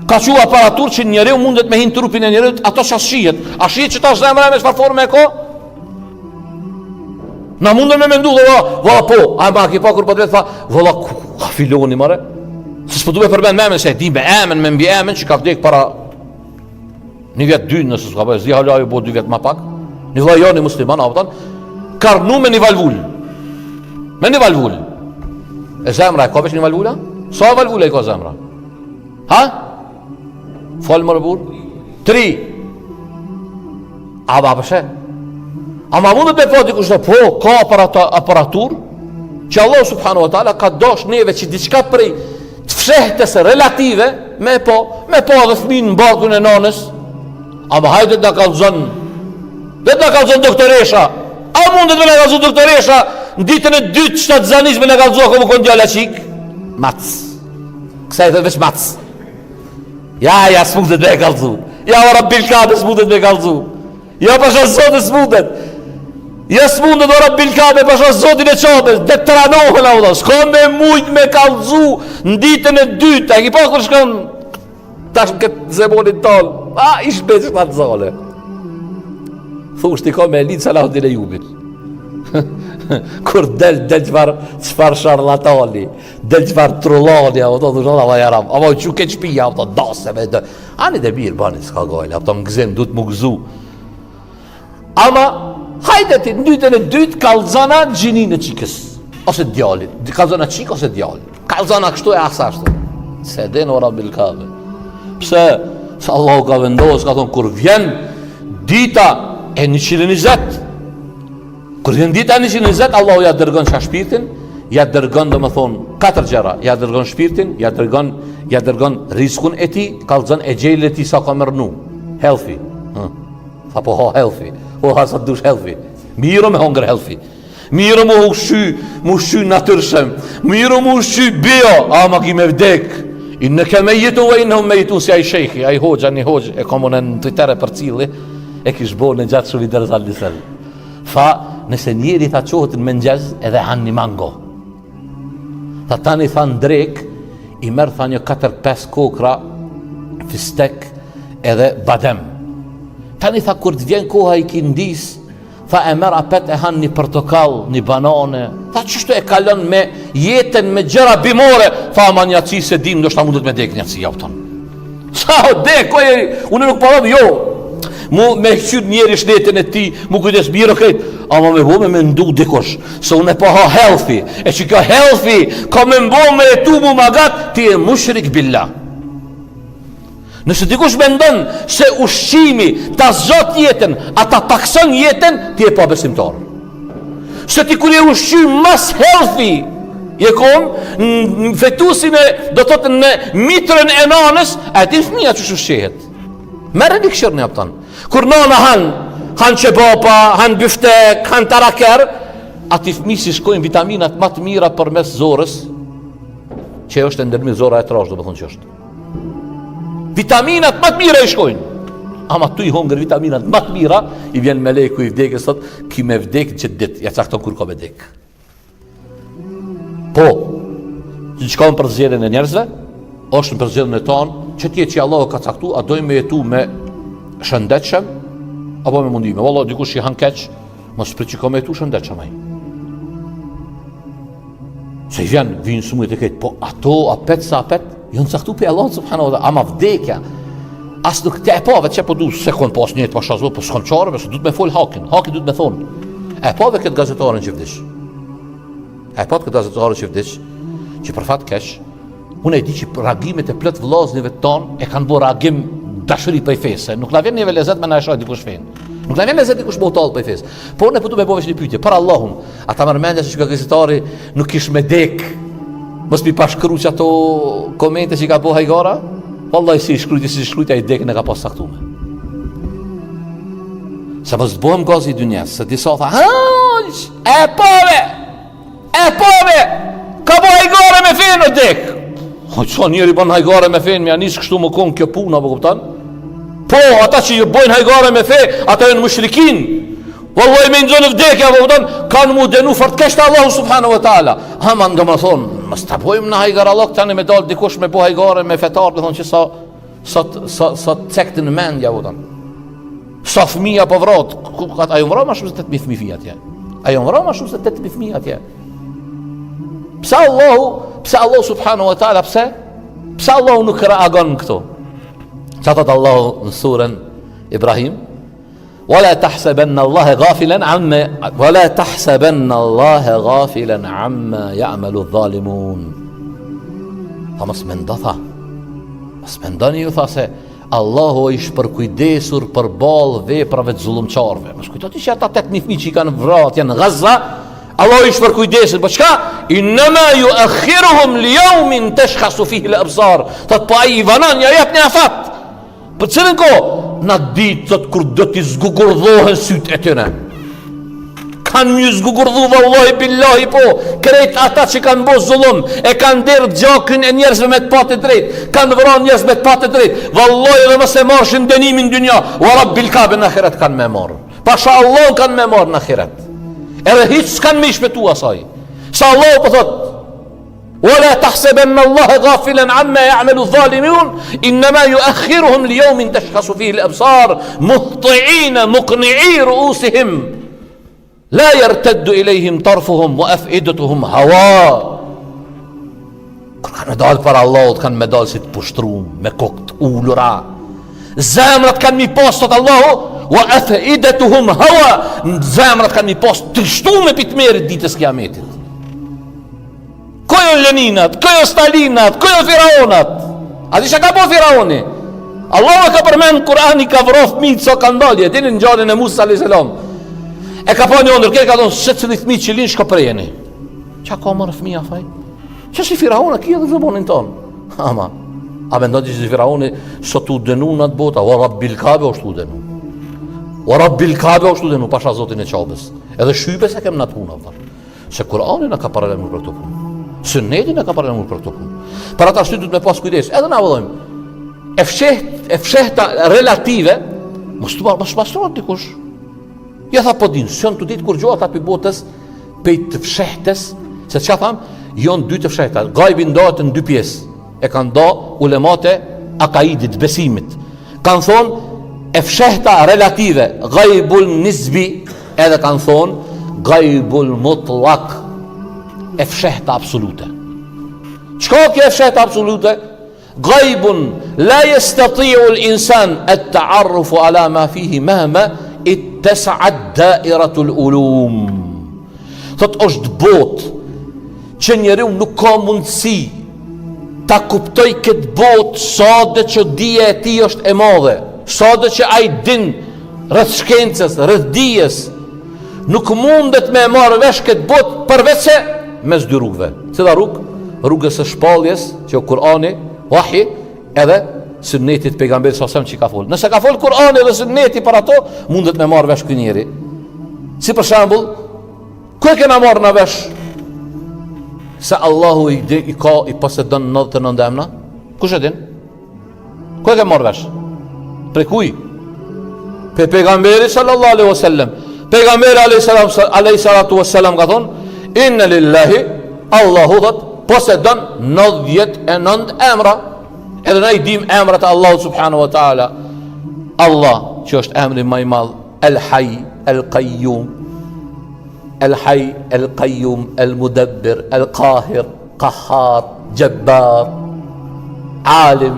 ka çu aparatur që njeriu mundet me hi n'trupin e njeriut, ato që shihet. A shihet që tash zemra me çfarë forme e ka? Na mundem me mendu, valla, valla po, a ma ki pa kur po të tha, valla, ka filoni, more? Se s'po du me përmend me emën, se e di me emën, me mbiemën, që ka vdek para Një vjet dy nëse s'ka bëj, s'di hala ju bo dy vjet më pak. Një vëlla joni musliman, a kupton? ka rrnu me një valvul. Me një valvul. E zemra e ka veç një valvula? Sa valvula i ka zemra? Ha? Fol more burrë? Tri. A ba përshe? Ama mundet me pa dikush dhe po, ka aparata, aparatur, që Allah subhanahu wa ta'ala ka dash neve që diçka prej të fshehtës relative, me po, me pa dhe fëmin në barkun e nanës, ama hajde të na kallzon, dhe të na kallzon doktoresha, a mundet me na kallzu doktoresha, në ditën e dytë shtatzanisë me na kallzu a ka me konë djalë a çikë? Mac. Kësaj i thonë veç mac. Ja, ja, s'mundet me e kallzu. Ja, o Rabbil Kabe, s'mundet me kallzu. Ja, pasha Zotin s'mundet. Ja, s'mundet, o Rabbil Kabe, pasha Zotin e Qabes. Dhe të ranohen, a vëlla. S'ka me mujt me kallzu në ditën e dytë. A ki pa kur shkon tash në këtë zemanin tonë. A, ish beqë shtatzane. Thush ti ka me lidh Salahudin Ejubin. Kur del, del çfarë, çfarë sharlatani. Del çfarë trullani, apo to thonë Allah ja rab. Apo çu ke shtëpia, apo dase me dë. Ani de mirë bani s'ka gajle, apo në gëzim duhet mu gëzu. Ama hajde ti në ditën e dytë kallzona gjininë e çikës ose djalit. Kallzona çikë ose djalë. Kallzona kështu e as ashtu. S'e din o Rabbil Kabe. Pse? Se Allahu ka vendosur, ka thonë kur vjen dita e 120 Kur vjen dita 120, Allahu ja dërgon çka shpirtin, ja dërgon domethonë katër gjëra, ja dërgon shpirtin, ja dërgon ja dërgon riskun e tij, kallzon exhelin e tij sa ka me rrnu. Healthy. Hm. Tha po ha healthy. Po ha sa dush healthy. Mirë me hongër healthy. Mirë me ushqy, me ushqy natyrshëm. Mirë me ushqy bio, ama ki me vdek. Inneke mejjitun ve innehum mejjitun si ai shejhi, ai hoxha, një hoxhë, e kam unë në Twitter e përcilli, e kish bo në gjatë shumë interesant një sen. Tha, nëse njeri tha çohet në mëngjes edhe han një mango. Tha tani tha në drekë, i merr tha një 4-5 kokra fistek edhe badem. Tani tha kur të vjen koha ikindisë, tha e merr apet e han një portokall, një banane. Tha qështu e kalon me jetën me gjëra bimore, tha ama n'jaci s'e dim, ndoshta mundet me dek n'jaci, ja kupton. Sa o de, ko e, unë nuk po jo. Mu me kqyr njeri shnetin e tij, mu kujdes mirë krejt, ama me bo me mendu dikush, se unë e po ha healthy, e që kjo healthy, ka me m'bo me jetu mu ma gat, ti je mushrik billah. Nëse dikush mendon se ushqimi ta zgjat jetën, a ta pakson jetën, ti je pabesimtar. Se ti kur je ushqy mas healthy, je kon në fetusin e, do të thotë në mitrën e nanës, a e din fëmija qysh ushqehet? Merreni kqyrni, a kupton. Kur nana han, han qebapa, han byftek, han taraker, atij fëmisë i shkojnë vitaminat ma të mira përmes zorës, që është e ndërmi zora e trashë, domethonë që është. Vitaminat ma të mira i shkojnë. Ama tu i hongër vitaminat ma të mira, i vjen meleku i vdekjes, thot, ki me vdek në qëtë ditë, ja cakton kur ka me dek. Po, që që ka në përzgjedhjen e njerëzve, është në përzgjedhjen e tonë, që tjetë që Allahu ka caktu, a dojmë me jetu me shëndetshëm, apo me mundime. Valla, dikush që han keq, mos prit që ka me jetu shëndetshëm ai. Se i vjen, vinë sëmujt e krejt, po ato, apet sa apet, janë caktu prej Allahut subhanahu wa taala, ama vdekja, as nuk te e pave që po du, se kon pas njët pasha Zot, po s'kon çare, se duhet me fol hakin, hakin duhet me thonë. E pave këtë gazetaren që vdiq. E patë këtë gazetaren që vdiq, që për fat keq, Unë e di që reagimet e plot vëllaznive tonë e kanë bërë reagim dashuri prej fesë. Nuk na vjen neve lezet me na e sha dikush fenë. Nuk na vjen lezet dikush me u tall prej fesë. Po unë po du me bo veç një pyetje për Allahun. A ta merr mendja se që gazetari nuk kish me dek. Mos mi pa shkru që ato komente që i ka bo hajgara? Wallahi si i shkrujti, si i shkrujti, ai dekën e ka pas caktume. Se mos të bëhem gazi i dynjas, se disa tha, hajsh, e pave, E pave, ka bo hajgare me fenë o dek. O që njeri bën hajgare me fenë, me nis kështu më konë kjo punë, apo kupton? Po, ata që ju bojnë hajgare me fe, ata janë mushrikin. Wallahi me nxonë vdekja, apo kupton? Kanë mu dënu fort keq te Allahu subhanahu wa taala. Ama domethonë, mos ta bojmë na hajgarallok tani me dal dikush me bo hajgare me fetar, do thonë që sa sa sa sa cektë në mendja, kupton? Sa fëmija po vrot, a janë vra ma shumë se 8000 fëmijë atje. A janë vra ma shumë se 8000 fëmijë atje. Pse Allahu, pse Allahu subhanahu wa taala pse? Pse Allahu nuk reagon në këto? Ça thot Allahu në suren Ibrahim? Wala tahsabanna Allaha ghafilan amma wala tahsabanna Allaha ghafilan amma ya'malu adh-dhalimun. Tha mos mendo tha. Mos mendoni ju tha se Allahu i shpërkujdesur përballë veprave të zullumqarëve. Mos kujto ti që ata 8000 fëmijë që i kanë vrarë atje në Gaza, Allahu i shpërkujdesur, po çka? Innama yu'akhiruhum li yawmin tashkhasu fihi al-absar. Thot po ai i vonon, ja jep një afat. Për cilën kohë? Në atë ditë, thot, kur do t'i zgugurdhohen sytë e tyne. Kanë m'ju zgugurdhu, vallahi, billahi, po, krejt ata që kanë bo zullum, e kanë derdh gjakun e njerëzve me të pa të drejtë, kanë vra njerëz me të pa të drejtë, vallahi edhe mos e marrshin dënimin n'dynja, wa rabbil kabe në ahiret kanë me marrë. Pasha Allah kanë me marrë në ahiret. Edhe hiç s'kanë me i shpëtu asaj. Sa Allahu po thotë, Wala tahsabanna Allaha ghafilan amma ya'malu adh-dhalimun innama yu'akhiruhum li yawmin tashkhasu fihi al-absar muhti'ina muqni'i ru'usihim la yartaddu ilayhim tarfuhum wa af'idatuhum hawa Kur kanë me dalë para Allahut, kanë me dalë si të poshtrum, me kokë të ulura. Zemrat kanë m'i pas, thot Allahu, wa af'idatuhum hawa, zemrat kanë m'i pas të trishtume pi tmerrit ditës kiametit. Ku janë Leninat, ku janë Stalinat, ku janë Firaonat? A di çka ka bo Firaoni? Allahu e ka përmend n'Kur'an i ka vra fëmijët sa kanë dalë, e dini ngjarjen e Musa alayhis salam. E ka pa një ëndër, ka thonë secili fëmijë që lind shko prejeni. Çka ka marrë fëmija faj? Që si Firaona ki edhe zamanin tonë. Ama, a mendon ti si Firaoni s'o tu dënu në atë botë, wa rabbil Kabe është tu dënu. Wa rabbil Kabe është tu dënu, pasha Zotin e Qabes. Edhe shybe s'e kem në atë punë, Se Kurani na ka paralajmëruar për këto punë. Sunneti na ka paralajmëruar për këto punë. Për atë arsye duhet me pas kujdes. Edhe na vëllojmë. E fsheht, e fshehta relative, mos të mos mastrohet dikush. Ja tha po din, s'jon tu ditë kurgjo ata pi botës pej të fshehtës, se çka tham, jon dy të fshehta. Gajbi ndahet në dy pjesë. E kanë da ulemat e akaidit, besimit. Kanë thonë e fshehta relative, gajbul nisbi, edhe kanë thonë gajbul mutlak, e fshehta absolute. Çka kjo e fshehta absolute? Gajbun la jestatiul insan et taarrufu ala ma fihi mehma ittesaat dairatul ulum. Thot është botë që njeriu nuk ka mundësi ta kuptoj këtë botë sado që dija e tij është e madhe, sado që ai din rreth shkencës, rreth dijes, nuk mundet me e marrë vesh këtë botë përveç se mes dy rrugëve. Cila rrugë? Rrugës së shpalljes, që o Kurani, wahi, edhe sunnetit pejgamberit sa që ka fol. Nëse ka fol Kurani dhe sunneti për ato, mundet me marrë vesh ky njeri. Si për shembull, Ku e kena marrë na vesh se Allahu i, di, i ka i posedon 99 emna? Kush e din? Ku e ke marrë vesh? Prej kuj? Prej pejgamberit sallallahu alaihi wasallam. Pejgamberi alaihi salam alaihi salatu wasallam ka thonë: "Inna lillahi Allahu thot posedon 99 emra." Edhe na i dim emrat e Allahut subhanahu wa taala. Allah, që është emri më i madh, El Hayy, El Qayyum, El Hayy, El Qayyum, El Mudabbir, El Qahir, Qahhar, Jabbar, Alim,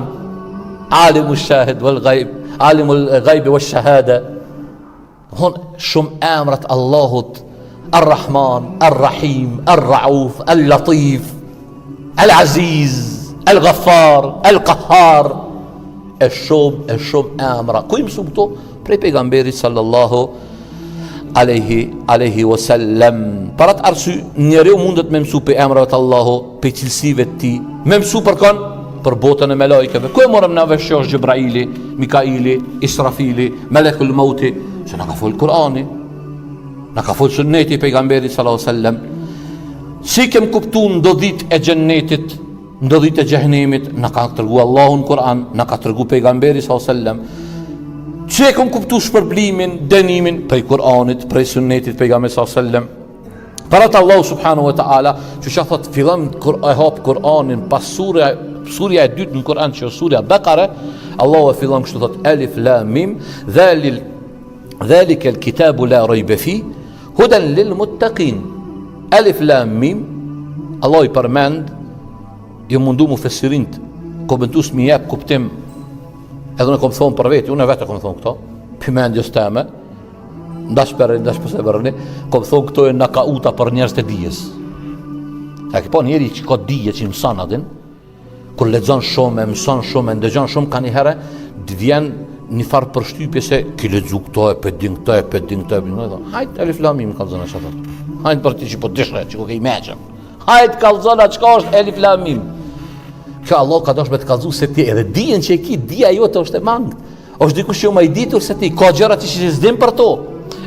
Alim al-Shahid wal Ghaib, Alim al-Ghaib wal Shahada. Hon shumë emrat Allahut, Ar-Rahman, Ar-Rahim, Ar-Rauf, Al-Latif, Al-Aziz, Al-Ghaffar, Al-Qahhar. E shumë, e shumë emra. Ku i mësum këto? Prej pejgamberit sallallahu alejhi alejhi wasallam. Për atë arsye njeriu mundet me mësu prej emrave të Allahut, prej cilësive të tij, me mësu për kon për botën e melajkeve. Ku e morëm na vesh që është Xhebraili, Mikaili, Israfili, Melekul Mauti, se na ka fol Kurani, na ka fol sunneti i pejgamberit sallallahu alejhi wasallam. Si kem kuptu ndodhitë e xhennetit, Ndodhitë e xhehenemit na ka tregu Allahu në Kur'an, na ka tregu pejgamberi sallallahu alajhi wasallam. Si e kom kuptu shpërblimin, dënimin prej Kur'anit, prej sunnetit pejgamberit sallallahu alajhi wasallam. Për atë Allahu subhanahu wa taala, që çka thot fillon kur e hap Kur'anin pas surja surja e dytë në Kur'an që është surja Bekare, Allahu e fillon kështu thot Elif Lam Mim, dhalil dhalika al-kitabu la rayba fi hudan lil muttaqin. Elif Lam Mim, Allahu i përmend, ju mundu mufesirint, komentues mi jep kuptim, edhe unë kom thonë për veti, unë vetë kom thonë këto, pi mendjes teme. N'dash merrni, n'dash mos e merrni, kom thonë këto janë nakauta për njerëz të dijes. A ke pa njeri që ka dije që mëson a din, kur lexon shumë, e mëson shumë, e ndëgjon shumë, kanjëherë, të vjen një farë përshtypje se ki lexu këto e pe din këto e pe din këto e pe din këto. Hajt elif lam mim kallzona çka thotë. Hajt për ti që po dishre, që koke i meçëm. Hajt kallzona çka është elif lam mim. Kjo Allah ka dashur me të kallzu se ti edhe dijen që e ki, dija jote është e mangët. Është dikush që më i ditur se ti, ka gjëra që që s'dim për to.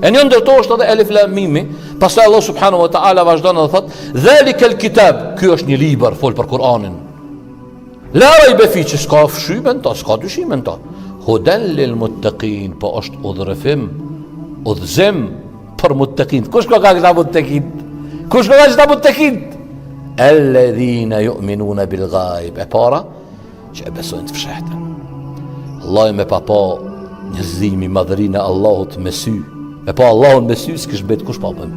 E një ndër to është edhe Elif Lam Mimi. Pastaj Allah subhanahu wa taala vazhdon dhe thotë: "Dhalikel kitab", ky është një libër, fol për Kur'anin. La rajbe fi që s'ka fshyme në to, s'ka dyshime në to. Huden lil muttaqin, po është udhërrëfim, udhëzim për muttaqin. Kush ka ka këta muttaqin? Kush ka ka këta muttaqin? Alladhina yu'minuna bil ghaib. E para, që e besojnë të fshehtën. Allahi me pa pa njerëzimi madhërinë e Allahut me sy, me pa Allahun me sy, s'kish mbet kush pa besu.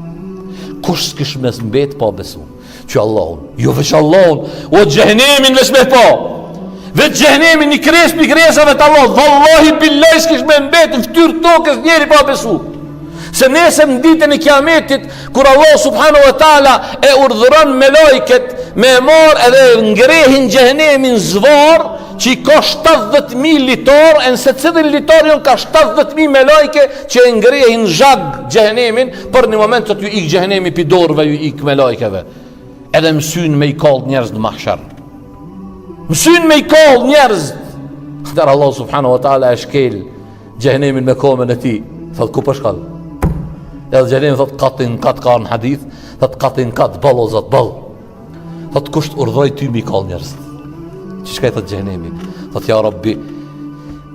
Kush s'kish me mbet pa besu. Që Allahun, jo veç Allahun, o xhehnemin veç me pa. Veç xhehnemin një kresë prej krijesave të Allahut, vallahi billahi s'kish me mbet në fytyrë tokës njeri pa besu. Se nesër në ditën e kiametit, kur Allah subhanahu wa taala e urdhëron melajket me e marr edhe ngrehin xhehenemin zvarr që i ka 70.000 litar, e në secilin litar janë ka 70.000 melajke që e ngrehin zhag xhehenemin, për një moment të t'ju ik xhehenemi pi dorëve ju ik melajkeve. Edhe mësyn me i kall njerëz në mahsher. Mësyn me i kall njerëz. Atëherë Allah subhanahu wa taala e shkel Xhehenemin me komën e tij, thot ku po shkon? Edhe xhehenemi thot katin kat ka në hadith, thot katin kat boll o zot boll. Thot kush të urdhëroi ty mi kall njerëz? Që çka i thot xhehenemi? Thot ja Rabbi,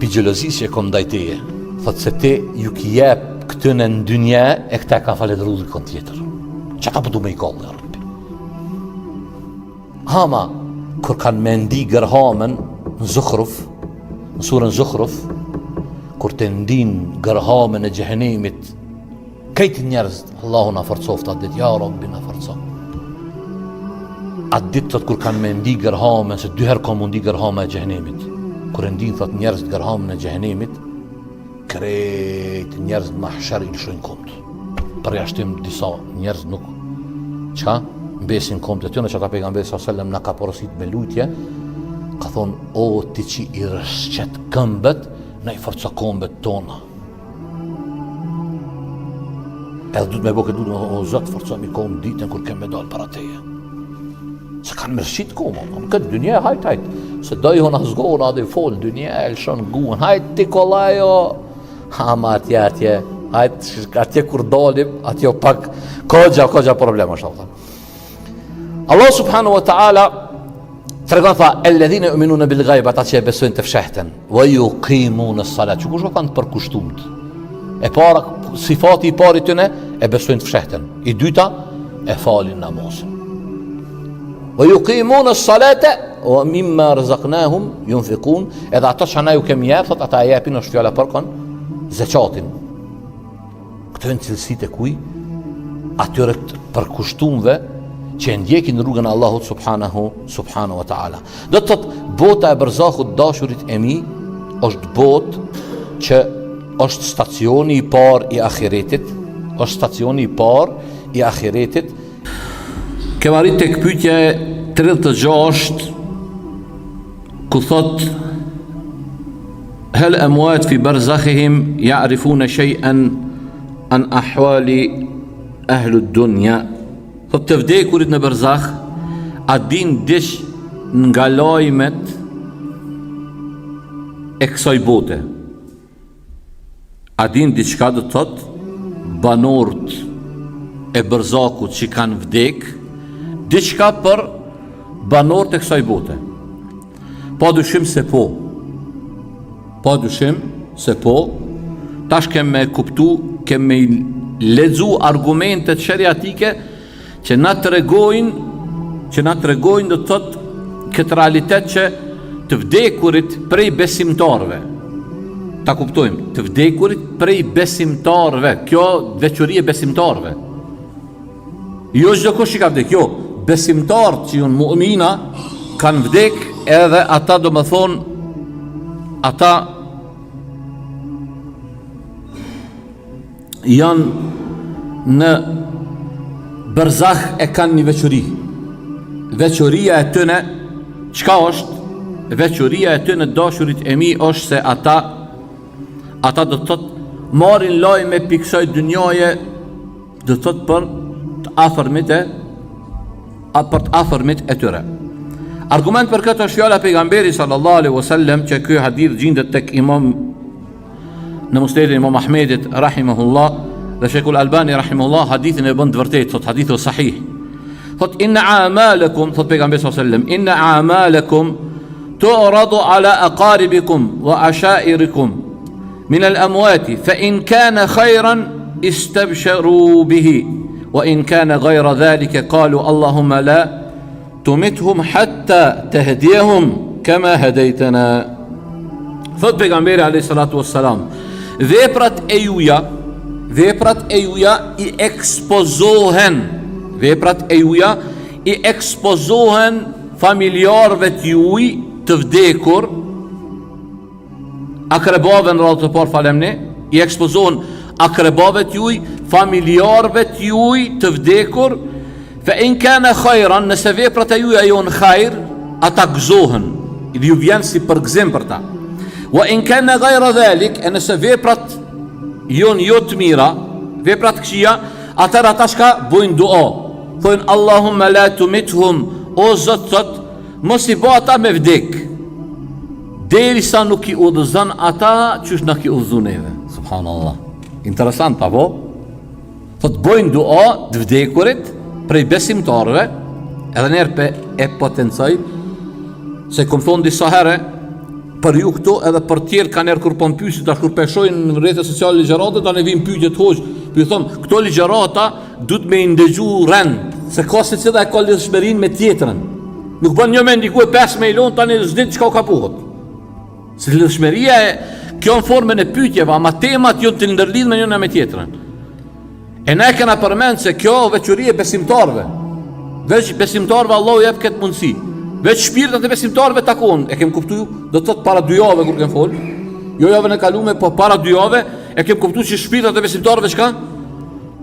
pi xhelozisë që e kom ndaj teje. Thot se ti ju ki jep këtyne në dynja e këta e kanë falënderu dikun tjetër. Qata po du me i kall, ja Rabbi? Ama, kur kanë me ndi gërhamën në Zukhruf, në surën Zukhruf, kur të ndin gërhamën e xhehenemit, krejt njerëz, Allahu na forcoftë atë ditë, ja Rabbi na forco. Atë ditë thot kur kanë me ndi gërhamën, se dy herë ka m'u ndi gërhama e xhehenemit. Kur e ndin thot njerëz gërhamën e xhehenemit, Krejt njerëz në mahsher i lëshojnë komt. Përjashtim disa njerëz nuk çka mbesin komt e tyne që ata pejgamberi sa selam na ka porosit me lutje, ka thonë o ti që i rrëshqet këmbët, na i forco kombët tona. Edhe duhet me bo këtë lutje, o Zot, forcomi kombët ditën kur kem me dalë para teje. Se kanë me rrëshqit komë, në këtë dynja, hajt, hajt, se do i hona zgona dhe fol, dynja, e lëshon guhën, hajt ti kollaj, o, ama atje, atje, hajt, atje kur dalim, atje o pak, kogja, kogja problem është, Allah. Allah subhanahu wa ta'ala, tregon tha, elledhine juminune bil gajb, ata që e besojnë të fshehtën, ve jukimune salat, që kush o kanë të përkushtumt, e para, sifati i parë i tyne, e besojnë të fshehtën, i dyta, e falin namazin. Ve jukimune salate, ve mimma rezaknahum junfikun, edhe ato që na ju kemi jep, thot, ata e jepin është fjala për kon, zeqatin. Këto janë cilësitë e kuj, atyre të përkushtumve, që e ndjekin rrugën e Allahut subhanahu, subhanahu wa ta'ala. Do të thot, bota e berzahut dashurit e mi, është botë që është stacioni i parë i ahiretit, është stacioni i parë i ahiretit. Kem arrit tek pyetja e 36 ku thot Hel emuat fi barzakhihim ya'rifuna shay'an an ahwali ahli dunya Thot të vdekurit në berzah a din diç nga lajmet e kësaj bote A din diçka do të thotë banorët e Berzakut që kanë vdek, diçka për banorët e kësaj bote. Pa dyshim se po. Pa dyshim se po. Tash kem me kuptu, kem me lexu argumentet sheriatike që na tregojnë që na tregojnë do të thotë këtë realitet që të vdekurit prej besimtarëve ta kuptojmë, të vdekurit prej besimtarëve, kjo veçori e besimtarëve. Jo çdo kush që ka vdek, jo, besimtarët që janë mu'mina kanë vdek edhe ata domethonë ata. janë në berzah e kanë një veçori. Veçoria e tyne, çka është? Veçoria e tyne dashurit e mi është se ata ata do të thotë marrin lajme pi kësaj dynjaje do të thotë për të afërmit e a për të afërmit e tyre. Argument për këtë është fjala e pejgamberit sallallahu alaihi wasallam që ky hadith gjindet tek Imam në Musnedin e Imam Ahmedit rahimahullah dhe Sheikhul Albani rahimahullah hadithin e bën të vërtetë, thot hadithi sahih. Thot inna a'malakum, thot pejgamberi sallallahu alaihi wasallam, inna a'malakum tu'radu ala aqaribikum wa ashairikum min al-amwati fa in kana khayran istabsharu bihi wa in kana ghayra dhalika qalu allahumma la Tumithum hatta tehdihum kema hedejtena. Thot pejgamberi alayhi salatu wassalam, veprat e juja, veprat e juja i ekspozohen, veprat e juja i ekspozohen familjarëve të juj të vdekur, Akrebave në radhë të parë falemni, i ekspozohen akrebave të juj, familjarëve të juj të vdekur, fe in kane khajran, nëse veprat e juja jonë hajr, ata gëzohen, dhe ju vjen si përgëzim për ta. Wa in kane gajra dhalik, e nëse veprat jonë jo të mira, veprat këqija, atëherë ata çka bojnë dua, thojnë Allahumma la tumithum, o Zot thot, mos i bo ata me vdek, Derisa nuk i udhëzon ata qysh na ki udhëzu neve. Subhanallah. Interesant, apo? Thot bojnë dua të vdekurit prej besimtarëve, edhe njëherë pe e potencoj, se kom thonë disa herë, për ju këtu edhe për tjerë kanjëherë kur po më pysin, tash kur pe shohin në rrjetet sociale ligjëratat, tani vijnë pyetje të hoxhë, po ju thom, këto ligjërata duhet me i ndëgju rend, se ka secila e ka lidhshmërinë me tjetrën. Nuk bën një me ndiku e pesë me i lonë, tani s'din çka ka puhët. Se lidhshmëria e kjo në formën e pyetjeve, ama temat janë të ndërlidhme njëna me tjetrën. E na e kena përmend se kjo veçori e besimtarëve. Veç besimtarëve Allahu jep këtë mundësi. Veç shpirtat e besimtarëve takohen. E kem kuptu, do të thotë para dy jave kur kem fol. Jo javën e kalume, po para dy jave e kem kuptu që shpirtat e besimtarëve çka?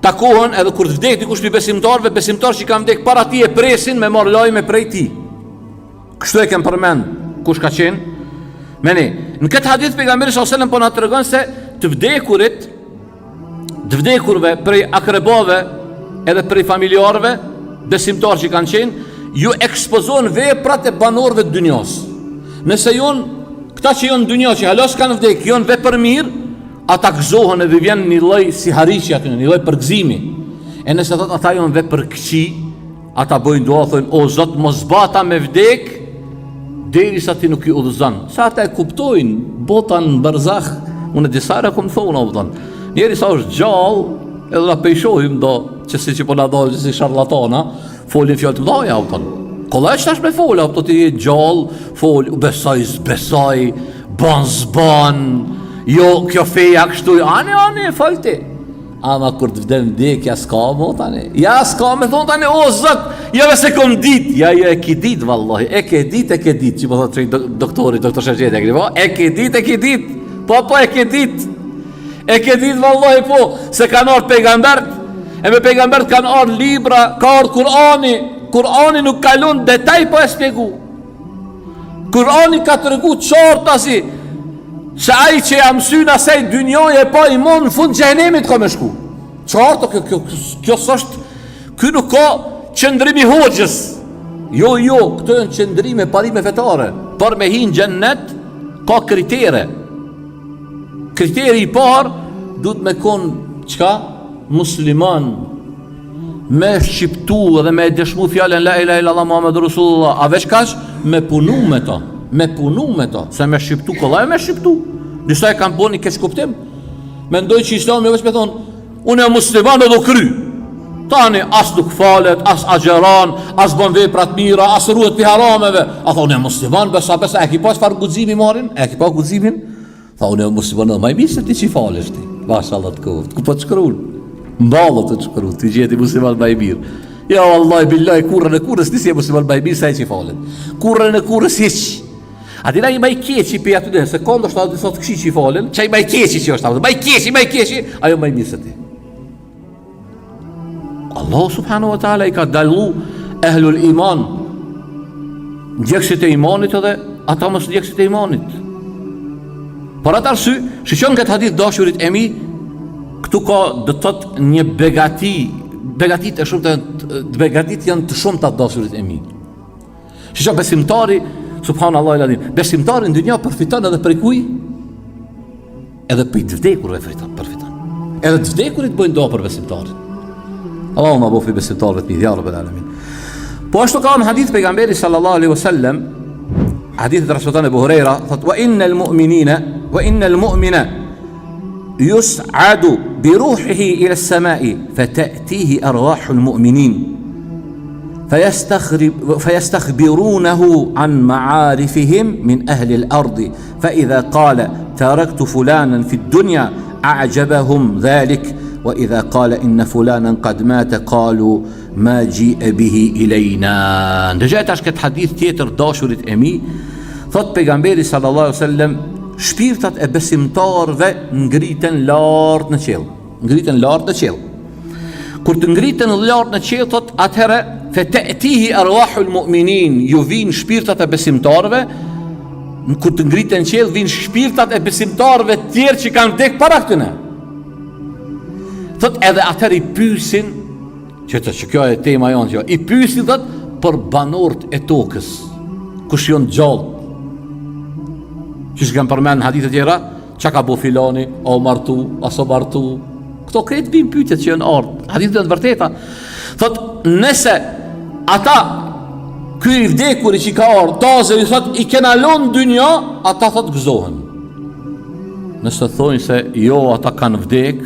Takohen edhe kur të vdek dikush prej besimtarëve, besimtarë që kanë vdek para tij e presin me marr lajme prej tij. Kështu e kem përmend kush ka qenë me ne. Në këtë hadith pejgamberi sallallahu alajhi wasallam po na tregon se të vdekurit të vdekurve prej akrebave edhe prej familjarëve besimtarë që kanë qenë, ju ekspozohen veprat e banorëve të dynjos. Nëse jonë këta që jonë në dynja që hala s'kanë vdek, jonë vepërmirë, Ata gëzohen edhe vjen një lloj sihariqi aty, një lloj përgëzimi. E nëse thot ata janë vepërkëqij, ata bëjnë dua thonë o Zot mos ba ata me vdek derisa ti nuk i udhëzon. Se ata e kuptojnë bota në berzah, unë disa herë kom thonë, a kupton. Njeri sa është gjallë, edhe na pe shohim do që si që po na dalë si sharlatana, Folin fjalë të mëdha, a kupton. Kollaj është tash me fol, a kupton ti je gjallë, fol, besoj, s'besoj, ban s'ban. Jo, kjo feja kështu, ani ani fol ti. Ama kur të vjen vdekja s'ka mo tani. Ja s'ka me thon tani o Zot, jo veç e kom dit. Ja jo e ki dit vallahi, e ke dit, e ke dit. Që po thotë doktori, doktor Shefqeti, e ke po? E ke dit, e ke dit. Po po e ke dit. E ke dit vallahi po, se kanë ardhur pejgambert, e me pejgambert kanë ardhur libra, ka ardhur Kurani, Kurani nuk ka lon detaj pa e spjegu. Kurani ka tregu qartazi se ai që ja mësyn asaj dynjaje pa iman në fund xhehenemit ka me shku. Qartë kjo kjo kjo s'është ky nuk ka qëndrim i hoxhës. Jo, jo, këto janë qëndrime parime fetare. Për me hi në xhennet ka kritere. Kriteri i parë duhet me kon çka musliman me shqiptu dhe me dëshmu fjalën la ilaha illallah muhammedur rasulullah a veç kaq me punu me to me punu me to se me shqiptu kollaj me shqiptu disa e kanë bo një keqkuptim mendoj që islami veç me thonë unë jam musliman edhe u kry tani as nuk falet as agjeron as bën vepra të mira as ruhet prej harameve a thonë jam musliman besa besa e ki pa çfarë guximi marrin e ki pa guximin Tha unë jam musliman edhe ma i mirë se ti që falesh ti. Mashallah të koftë. Ku po të shkruan? N'ballë të shkruan, ti gjeti musliman ma i mirë. Ja vallahi billahi kurrën e kurrës ti s'je musliman ma i mirë se ai që falet. Kurrën e kurrës hiç. A dina i ma i keqi për aty dhe, se ka ndoshta disa të këqij që i falen, qaj ma i keqi që është, ma i keqi, ma i keqi, ajo ma i mirë se ti. Allahu subhanahu wa taala i ka dallu ehlul iman ndjekësit e imanit edhe ata mos ndjekësit e imanit. Për atë arsye, shiqoni këtë hadith dashurit e mi, këtu ka do të thotë një begati, begatitë e shumta, begatitë janë të shumta dashurit e mi. Shiqo besimtari, subhanallahu el-adhim, besimtari në dynja përfiton edhe prej kuj? Edhe prej të vdekurve përfiton, përfiton. Edhe të vdekurit bëjnë dua për besimtarin. Allahu na bëftë besimtarëve të mirë, ja Rabbel Alamin. Po ashtu ka në hadith pejgamberi sallallahu alaihi wasallam, hadithin e transmeton Ebu Hurejra, thot wa innal mu'minina wa innal mu'mina yus'adu bi ruhihi ila as-sama'i fata'tihi arwahu al-mu'minin فيستخبرونه عن معارفهم من أهل الأرض فإذا قال تركت فلانا في الدنيا أعجبهم ذلك وإذا قال إن فلانا قد مات قالوا ما جيء به إلينا Ndëgjoje tash këtë hadith tjetër dashurit e mi Thot pejgamberi sallallahu sallam Shpirtat e besimtarve ngriten lart në qiell Ngriten lart në qiell Kur të ngriten lart në qiell thot atëherë fe te'tihi arwahul mu'minin, ju vijnë shpirtat e besimtarëve, kur të ngriten në qiell vijnë shpirtat e besimtarëve të tjerë që kanë vdek para këtyne. Thot edhe atëherë i pyesin, që të që kjo e tema jonë kjo, i pyesin thot për banorët e tokës, kush janë gjallë. Qysh kanë përmend në hadithe tjera, Ça ka bo filani, a u martu, a s'u martu. Këto krejt vijnë pyetjet që janë ardhë. Hadithet janë të vërteta. Thot, nëse ata, ky i vdekuri që ka ardhë, taze i thot, i kena lonë n'dynja, ata thot gëzohen. Nëse thojnë se jo, ata kanë vdek,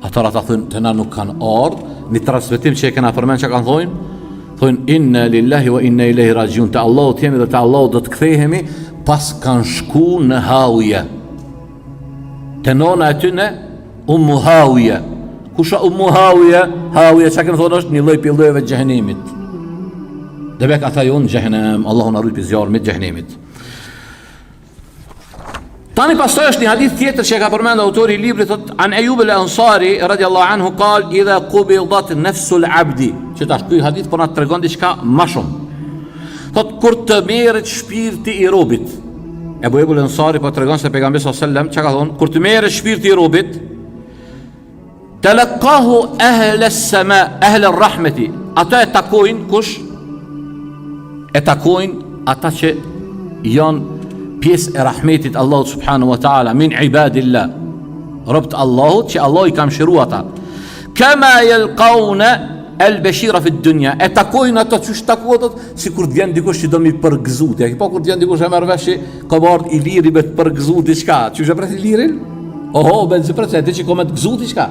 atëherë ata thojnë, te na nuk kanë ardhë, një transmetim që e kena përmend që kanë thojnë, thojnë, inna lillahi wa inna ilaihi rajiun, te Allahut jemi dhe te Allahu do të kthehemi, paskan shku në Hawije. Te nona e tyne, Ummu Hawije. Kush a Ummu Hawije? Hawije, që kemë thonë është një lloj prej llojeve xhehenemit. Demek ata jonë në xhehenem, Allahu na rujt prej zjarmit xhehenemit. Tani pastaj është një hadith tjetër që e ka përmend autori i librit thot an Ejub el Ansari radiallahu anhu kal idha qubidat nafsul abdi që tash ky hadith po na tregon diçka më shumë thot kur të merret shpirti i robit Ebu Ejub el Ansari po tregon se pejgamberi sallallahu alajhi wasallam çka ka thonë kur të merret shpirti i robit Telekahu ehle sema, ehle rahmeti. Ata e takojnë, kush? E takojnë ata që janë pjesë e rahmetit Allahut subhanahu wa ta'ala, min ibadillah. Robt Allahut që Allahu i ka mshiru ata. Kema jelkaune el beshira fi dunja. E takojnë ato qysh takohet, sikur të vjen dikush që do mi përgëzu. Ti, po kur të vjen dikush e merr vesh Ka me ardhë Iliri me të përgëzu diçka. Qysh e pret Ilirin? Oho, mezi pret, se e di që ka me të gëzu diçka.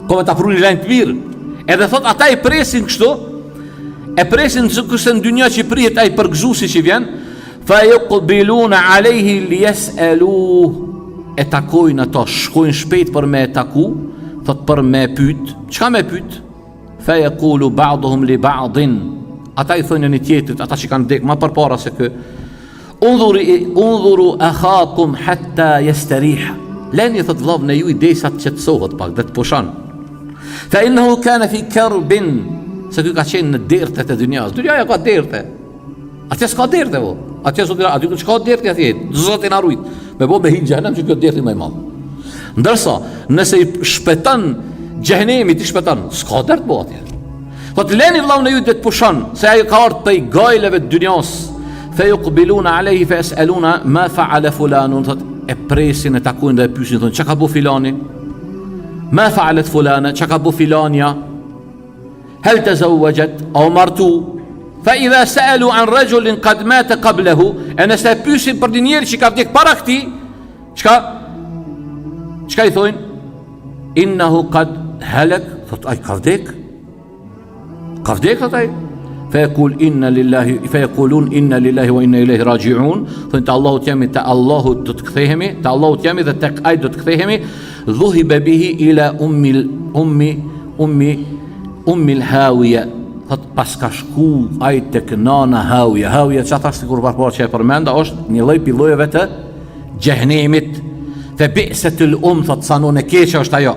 Ka me ta pru një lajm të mirë. Edhe thot, ata i presin kështu, e presin sikurse në dynja që prihet ai përgëzusi që vjen, fa jukbilune alejhi li jes'eluh, e takojnë ato, shkojnë shpejt për me e taku, thot për me e pyt, çka me pyt? Fa yaqulu ba'dhum li ba'din. Ata i thonë njëri tjetrit, ata që kanë vdek ma përpara se ky. Undhuru undhuru akhakum hatta yastariha. Leni thot vllavën e juj derisa të qetësohet pak dhe të pushon. Fa innahu kana fi karbin, se ky ka qenë në dertet e dynjas. Dynjaja ka derte. Atje s'ka derte po. Atje zoti, aty ku s'ka derte atje. Zoti na rujt. Me bo me hi n'xhehenem që kjo derti më i madh. Ndërsa, nëse i shpëton xhehenemit i shpëton, s'ka dert po atje. Thot leni vllaun e juj të pushon, se ai ka ardhur prej gajleve të dynjas. Fa yuqbiluna alayhi fa yasaluna ma fa'ala fulanun, thot e presin e takojnë dhe e pyesin thonë çka ka bo filani? Ma fa'alat fulana, çka ka bo filanja? Hel tezawwajat, a u martu? Fa idha sa'alu an rajulin qad mata qablahu, e nëse e pyesin për një njeri që ka vdek para këtij, çka çka i thonë? Innahu qad halak, thot ai ka vdek. Ka vdek thot ai. Fa yaqul inna lillahi fa yaqulun inna lillahi wa inna ilayhi raji'un. Thonë te Allahut jemi, te Allahut do të kthehemi, te Allahut jemi dhe tek ai do të kthehemi. Dhuhiba bihi ila ummi ummi Ummi Ummil Hawije thot paska shku ai tek nana Hawije. Hawije ça thash sikur parë që e përmenda është një lloj prej llojeve të xhehenemit. Fe bi'setil um thot sa nonë e keqe është ajo.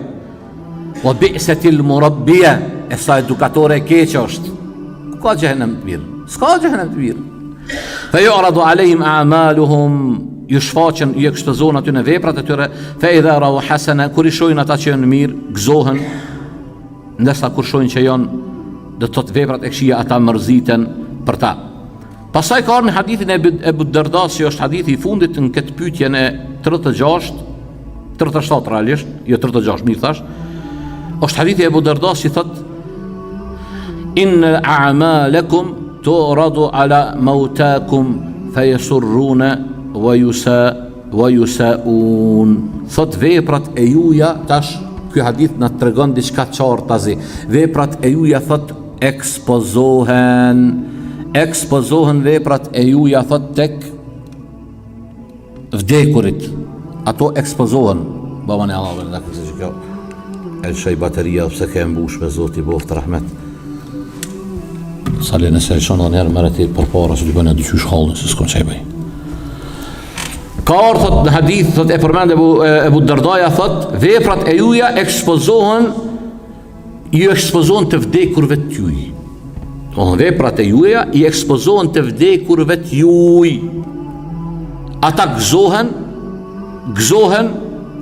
Wa bi'setil murabbije. e sa edukatore e keqe është. Ku ka xhehenem të mirë? S'ka xhehenem të mirë. Fe ju'radu alejhim a'maluhum, ju shfaqen, ju ekspozohen atyne veprat e tyre, fe idha rau hasene, kur i shohin ata që janë mirë, gëzohen, ndërsa kur shohin që janë, do të thotë veprat e këqija, ata mërziten për ta. Pastaj ka ardhur në hadithin e Ebu Derdas që është hadithi i fundit në këtë pyetjen e 36, 37 realisht, jo 36, mirë thash. Është hadithi i Ebu Derdas që thot Inna a'malakum tu'radu ala mautakum fayasurruna wa yusa wa yusaun. Thot veprat e juja tash ky hadith na tregon diçka qartazi. Veprat e juja thot ekspozohen ekspozohen veprat e juja thot tek vdekurit ato ekspozohen baba në Allah dhe në që kjo e lëshoi bateria pse ke mbush me zoti boftë rahmet Sali nëse e lëshon dhe njerë merre ti përpara që të bënë e dyqysh halën se s'kom që i bëj Ka ardhur thot në hadith thot e përmend Ebu, Ebu Dardaja thot veprat e juja ekspozohen Ju ekspozohen të vdekurve të juj. Domethënë veprat e juja i ekspozohen të vdekurve të juj. Ata gëzohen, gëzohen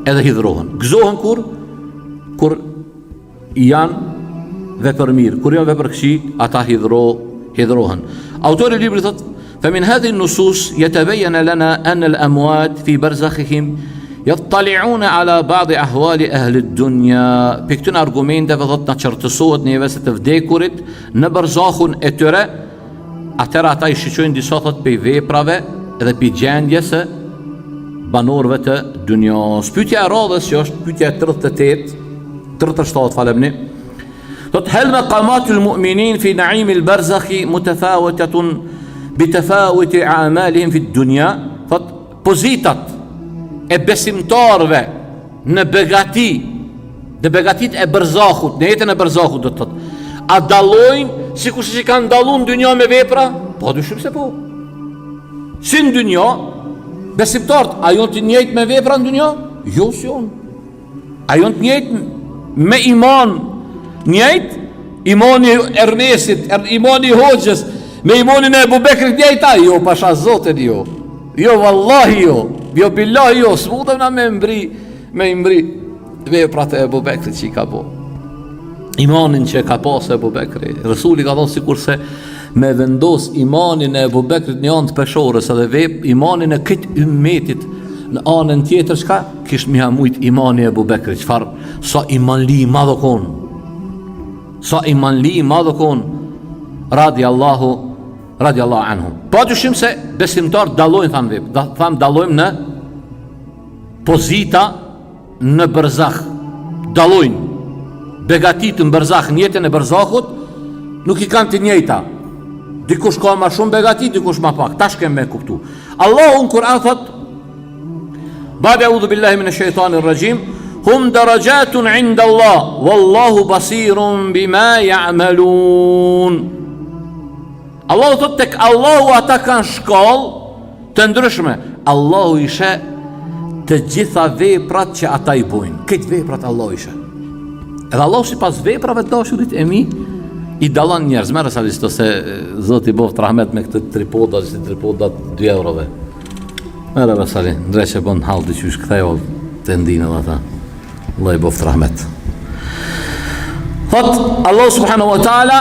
edhe hidhrohen. Gëzohen kur kur janë vepërmirë, kur janë vepërkëqij, ata hidhro, hidhrohen. Autori i librit thot Fe min hadhihi nusus yatabayyana lana an al-amwat fi barzakhihim yattali'un ala ba'd ahwali ahli ad-dunya. Prej këtyne argumenteve thot na qartësohet neve se të vdekurit në barzahun e tyre, atëherë ata i shiqojnë disa thot prej veprave dhe prej gjendjes së banorëve të dynjos. Pyetja e radhës që është pyetja e 38, 37 falemni. Thot hel maqamatul mu'minin fi na'im al-barzakhi mutafawitatun bi tafawuti a'malihim fi dunya. Thot pozitat e besimtarëve në begati, në begatitë e berzahut, në jetën e berzahut do të thot. A dallojnë sikurse që kanë dallu në dynja me vepra? Pa dyshim se po. Si në dynja, besimtarët a janë të njëjtë me vepra në dynja? Jo, s'janë. A janë të njëjtë me iman njëjtë? Imani i Ernesit, er, imani i Hoxhës, me imanin e Ebu Bekrit njëjtë a? Jo, pasha Zotin jo. Jo, vallahi jo. Jo, billahi jo. S'mundem na me mbri, me mbri veprat e Ebu Bekrit që i ka bo. Imanin që e ka pas Ebu Bekri. Resuli ka thonë sikurse me vendos imanin e Ebu Bekrit në anë të peshorës edhe vep, imanin e krejt ymmetit në anën tjetër, çka? Kish me ia mujt imani e Ebu Bekrit, çfarë, sa imanli i madh o konë, sa imanli i madh o konë, radi Allahu, radi Allahu anhu. Pa dyshim se besimtarët dallojnë, thamë vep, da, thamë dallojmë në pozita në berzah, dallojnë begatitë në berzah, në jetën e berzahut, nuk i kanë të njëjta. Dikush ka ma shumë begati, dikush ma pak. Tash kem me kuptu. Allahu në Kur'an thot, Ba'de eudhu billahi mine shejtanir rexhim Hum derexhatun inda Allah Wallahu basirun bima ja'melun Allahu thot tek Allahu ata kanë shkallë të ndryshme Allahu i sheh të gjitha veprat që ata i bojnë Krejt veprat Allahu i sheh Edhe Allahu sipas veprave të dashurit e mi i dallon njerëz, merre sa listo se Zoti boftë rahmet me këtë tripoda, si tripoda 2 eurove. Merre be Sali, ndreq e bën hall diqysh ktheu të ndin edhe ata. Allah i boftë rahmet. Thot Allah subhanahu wa taala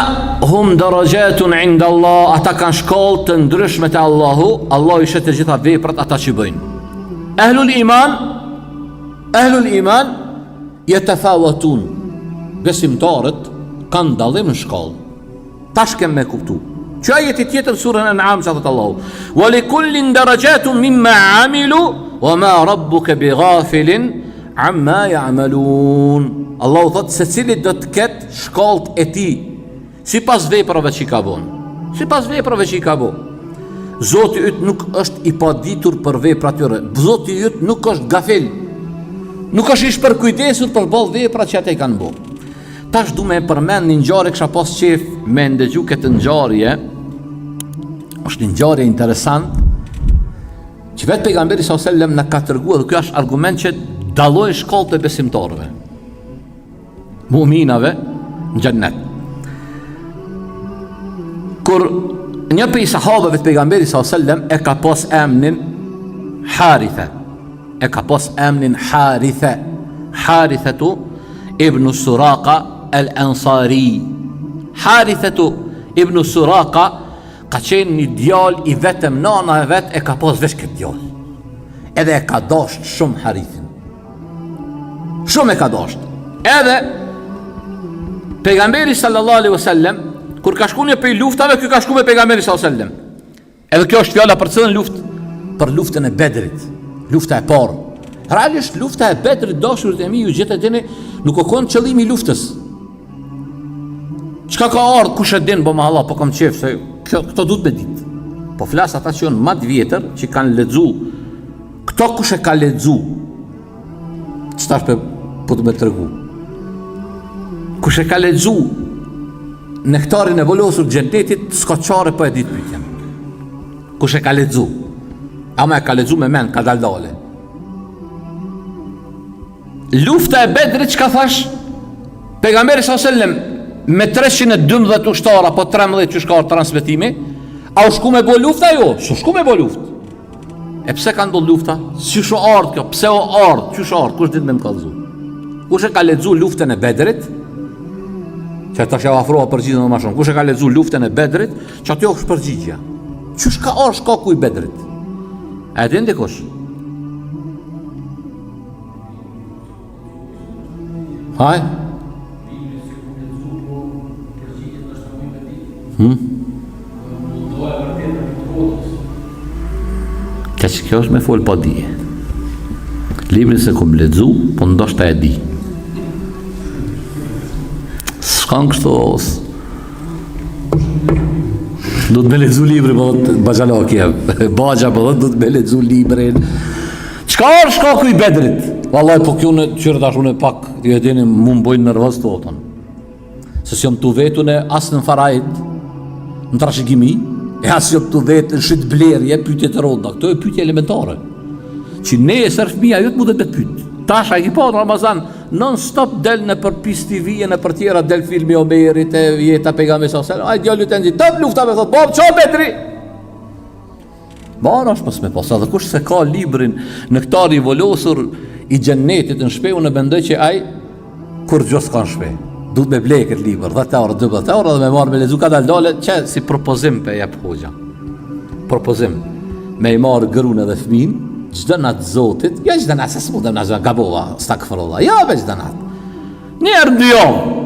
hum darajatun inda Allah, ata kanë shkallë të ndryshme te Allahu, Allahu i sheh të gjitha veprat ata që bëjnë. Ehlul iman, ehlul iman jetefawatun. Besimtarët kanë dallim në shkallë. Tash kem me kuptu. Që ajeti tjetër surën En'am që thot Allahu. Wa li kullin darajatun mimma amilu wa ma rabbuka bi ghafilin amma ya'malun. Allahu thot secili do të ketë shkallët e tij sipas veprave që i ka bon. Sipas veprave që i ka bon. Zoti yt nuk është i paditur për veprat tyre. Zoti yt nuk është gafil. Nuk është i shpërkujdesur përballë veprat që ata i kanë bo. Tash du me përmend një ngjarje, kisha pas qef me ndëgju këtë ngjarje. Është një ngjarje interesant që vetë pejgamberi sallallahu alajhi wasallam na ka treguar dhe ky është argument që dallojnë shkallët e besimtarëve. Mu'minave në xhennet. Kur një prej sahabeve të pejgamberit sallallahu alajhi wasallam e ka pas emnin Harithe. E ka pas emnin Harithe. Harithetu ibn Suraka el Ansari. Harithetu ibn Suraka ka qenë një djalë i vetëm nana e vet e ka pas veç këtë djalë. Edhe e ka dasht shumë Harithin. Shumë e ka dasht. Edhe pejgamberi sallallahu alaihi wasallam kur ka shku një prej luftave, ky ka shku me pejgamberin sallallahu alaihi wasallam. Edhe kjo është fjala për cilën luftë? Për luftën e Bedrit, lufta e parë. Realisht lufta e Bedrit dashurit e mi ju gjithë e dini, nuk u kon qëllimi i luftës. Çka ka ardhë, kush e din, bo ma halla, po kam qef, se kjo, këto duhet me ditë. Po flas ata që janë ma të vjetër, që kanë lexu, këto kush e ka lexu, që tash pe, po të me tregu. Kush e ka lexu, nektarin e vulosur xhennetit, s'ka çare pa e ditë pytjen. Kush e ka lexu, ama e ka lexu me men, kadal dale. Lufta e Bedrit çka thash? Pejgamberi sallallahu alajhi wasallam me 312 ushtarë apo 13 qysh ka transmetimi, a u shku me bo luftë a jo? S'u shku me bo luftë. E pse ka ndodh lufta? Qysh u ardh kjo? Pse u ardh? Qysh u ardh? Kush din me më kallzu? Kush e ka lexu luftën e Bedrit? Që tash ja afrova përgjigjen më shumë. Kush e ka lexu luftën e Bedrit? Që aty është përgjigja. Qysh ka ardh shkaku i Bedrit? A e din dikush? Haj? Hmm? Ka që kjo është me folë pa dije. Librin s'e kom lexu, po ndoshta e di. S'shkon kështu os. Duhet me lexu librin, po thotë baxhalaki jem. Baxha po thotë duhet me lexu librin. Çka është shkaku i Bedrit? Vallai po kjo në qyre tash unë pak, ju e dini, mu më bojnë nervoz të otën. Se s'jom tu vet unë as në faraid, në trashëgimi, e as jom tu vet në shitblerje, pyetje të rënda. Këto e pyetje elementare. Që nesër fëmija jot mundet me të pyet. Tash a i ki pa në Ramazan, Non stop del nëpër Peace TV e nëpër tjera del filmi Omerit e jeta pejgamberit sallallahu alajhi wasallam. Ai djali të nxit, top lufta me thot, po ço Bedri. Marre është mos me pas, edhe kush s'e ka librin Nektari i vulosur i xhennetit në shpi, unë mendoj që ai kurgjo s'ka në shpi. Duhet me ble këtë libër, 10 euro, 12 euro dhe me marrë me lexu kadal dale, që si propozim pe jep hoxha. Propozim, me i marrë grun edhe fëmin, çdo natë zotit, jo çdo natë, se s'mundem na çdo gabova, stagfirullah, jo veç çdo natë. Një herë në dy javë.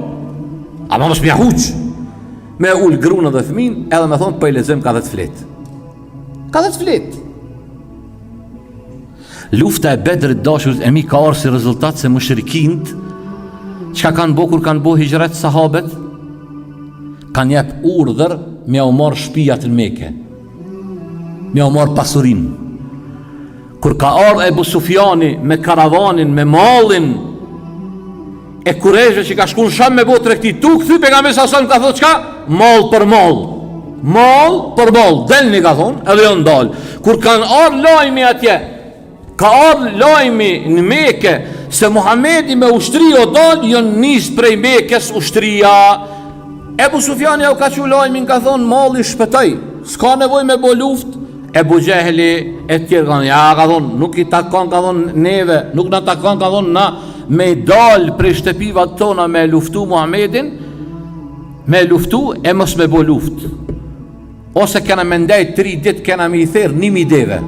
Ama mos m'ja huq. Me ul grun edhe fëmin, edhe me thonë po i lexojmë ka 10 fletë. Ka 10 fletë. Lufta e Bedrit dashurit e mi ka ardhur si rezultat se mushrikint çka kanë bo kur kanë bo hixhret sahabet kanë jep urdhër me jau marr shpijat në Meke. Me jau marr pasurinë. Kur ka ardhë Ebu Sufjani me karavanin, me mallin e kurejshve që ka shku në Sham me bo tregti, tu kthy pejgamberi alejhi selam ka thonë çka? Mall për mall. Mall për mall, delni ka thonë, edhe janë dalë. Kur kanë ardhë lajmi atje, ka ardhë lajmi në Meke, se Muhamedi me ushtri o dalë, janë nis prej Mekes ushtria. Ebu Sufjani jau ka çu lajmin, ka thonë, malli shpëtoi, s'ka nevojë me bo luftë, Ebu Xhehli e tjerë kanë, ja ka thonë, nuk i takon, ka thonë neve, nuk na takon, ka thonë na me dal prej shtëpive tona me luftu Muhamedin, me luftu e mos me bo luftë. Ose kena me ndejt tri ditë kena me i therë një mi deve.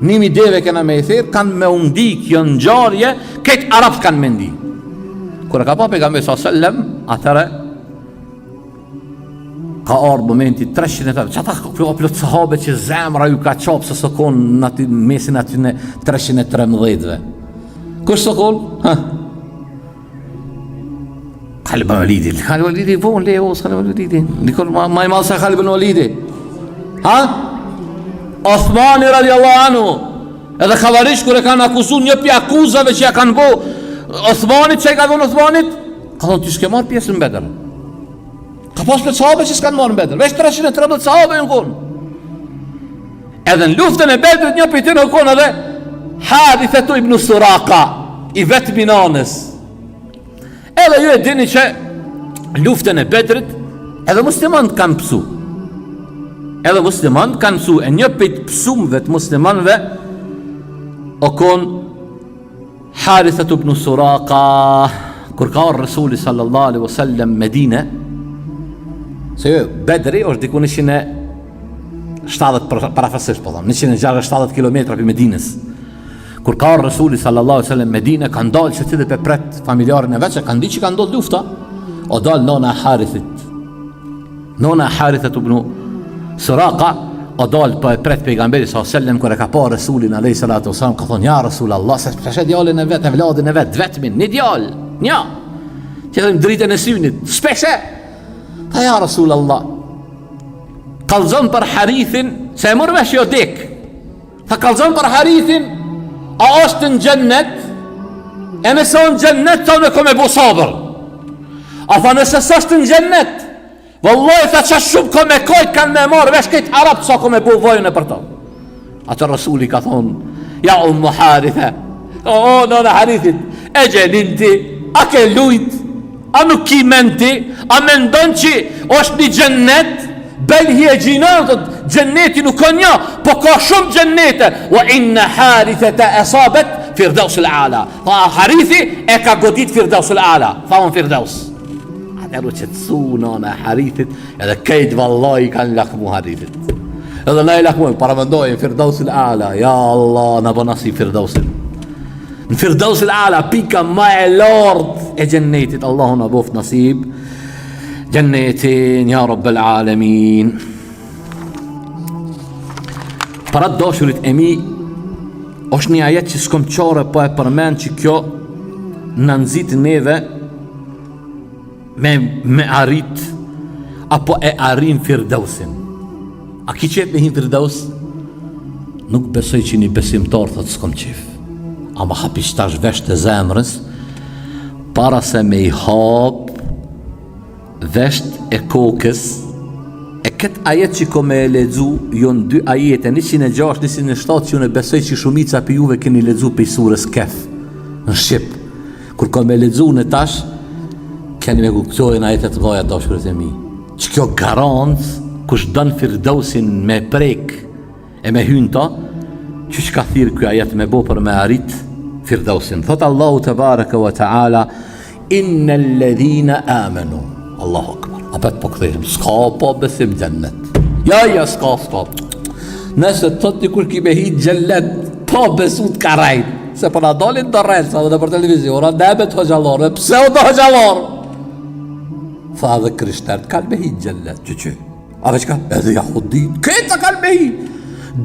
Një mi deve kena me i therë, kanë me u ndi kjo ngjarje, krejt arabët kanë me ndi. Kur e ka pa pejgamberi alejhi selam, atëherë Ka ardhë momenti 300 që ata ka plot sahabe që zemra ju ka qapë se s'o konë në aty mesin aty në 313-ve. Kush s'o konë? Ha? Halid ibn Walidi, Halid ibn Walidi, vonë leo, Halid ibn Walidi, dikon ma, ma i madh se Halid ibn Walidi. Ha? Othmani radiallahu anhu, edhe havarixhët kur e kanë akuzu një prej akuzave që ja kanë bo Othmanit, që i ka thonë Othmanit? Ka thonë, ti s'ke marrë pjesë në Bedër. Ka pas plot sahabe që s'kanë marrë në Bedër. Veç 313 sahabe janë konë. Edhe në luftën e Bedrit një prej tyne u konë edhe Harithetu ibn Suraka, i vetmi nanës. Edhe ju e dini që luftën e Bedrit. Edhe muslimanët kanë pësu. Edhe muslimanët kanë pësu. E një prej të pësumve të muslimanëve, o kon Haritha ibn Suraka, kur ka ardhë Resuli sallallahu alaihi wasallam Medine, se jo, Bedri është diku 170 përafërsisht, po thom, 160 km prej Medinës. Kur ka ardhë Resuli sallallahu alaihi wasallam Medine, kanë dalë secili pe pret familjarin e vet, se kanë di që ka ndodhë lufta, o dalë nona e Harithit. Nona e Harithit ibn Suraka, o dalë po e pret pejgamberi sallallahu alaihi wasallam, kur e ka pa Resulin alaihi salatu wasallam, ka thonë, ja Resul Allah, se s'pe sheh djalin e vet, evladin e vet, vetmin, një djalë, një, që themi dritën e synit, s'pe sheh, tha ja Resul Allah, kallzom për Harithin, se e mur vesh jo dek, Tha kallzom për Harithin, a është në xhennet? E nëse është në xhennet, tha unë kom me bo sabër. A tha nëse s'është në xhennet? Vallai tha qaq shumë kom me kajt kanë me marrë vesh krejt arabt sa kom me bo vaj unë për to. Atë Rasuli ka thonë, ja ummu Harithe, o, o nëna e Harithit, e xheninti, a ke lujt, A nuk ki mend ti? A mendon që është një xhennet? Bel hije xhinan, thot, xhenneti nuk ka një, po ka shumë xhennete. Wa inna harithete esabet firdausul ala. Tha Harithi e ka godit firdausul ala. Tha unë firdaus. Atëherë u qetësu nana e Harithit, edhe krejt vallahi i kanë lakmu Harithit. Edhe na e lakmojmë, paramendojmë firdausul ala. Ja Allah, na bo nasib firdausin. Në Firdausil Ala, pika ma e lartë e xhennetit, Allahu na boft nasib, xhennetin, ja Rabbel Alemin. Pra të dashurit e mi, është një ajet që s'kom qare po e përmend që kjo na nxit neve me, me arrit apo e arrin Firdausin. A ki qef me hi n'Firdaus? Nuk besoj që një besimtar thot s'kom qef. Ama hapi qetash vesht e zemrës, para se me i hap vesht e kokës, e këtë ajet që kom me e lexu, jonë dy ajete, 106, 107, që unë besoj që shumica prej juve keni lexu prej surës Kehf, në Shqip. Kur kom me lexu në tash, keni me kuptu janë ajete të mdhaja dashurit e mi. Që kjo garancë, kush don Firdausin me prek e me hy n'ta, qysh ka thirrë ky ajet me bo për me arrit Firdausin. Thot Allahu tebareke ve teala, innel-ledhine amenu. Allahu akbar. Apet po kthehem, s'ka pa besim xhennet. Ja, ja, s'ka, s'ka. Nëse të thot dikush ki me hi xhennet, pa besu të ka rrejt. Se po na dalin do rrenca dhe nëpër televizion, a nebe të hoxhallarëve, pse o do hoxhallarë? Tha edhe krishterët kanë me hi xhennet, që që? A veç ka? Edhe jahudit, këta kanë me hi.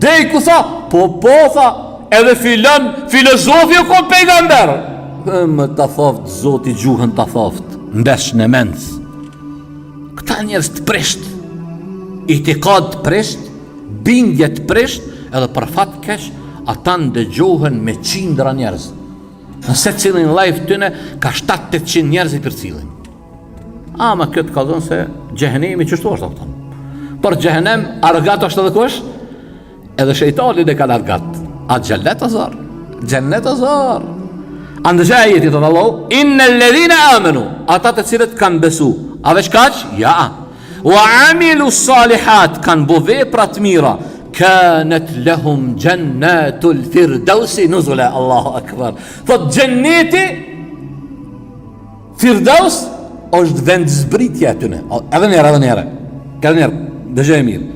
Dej ku tha? Po, po, tha, edhe filan filozofi u kon pejgamber. Më ta thaft, zoti gjuhën ta thaft, mbesh në mendës. Këta njerëz të prisht, itikad të prisht, bindje të prisht, edhe për fat keq, ata ndëgjohen me qindra njerëz. Në secilin live tyne, ka 7-800 njerëz i përcillin. Ama kjo të kallzon se xhehenemi qështu është, kupton. Për xhehenem, argat është edhe kush? Edhe shejtanin e kanë argat. A xhennet o zor? Xhennet o zor. A ndëgjo ajetin, thotë Allahu, innel-ledhine amenu, ata të cilët kanë besu. A veç kaq? Ja. Wa amilu salihat, kanë bo vepra të mira. Kanet lehum xhennetul firdausi nuzula, Allahu akbar. Thot xhenneti Firdaus është vend zbritja e tyne. Edhe një herë, edhe një herë. Edhe një herë, dëgjoje mirë.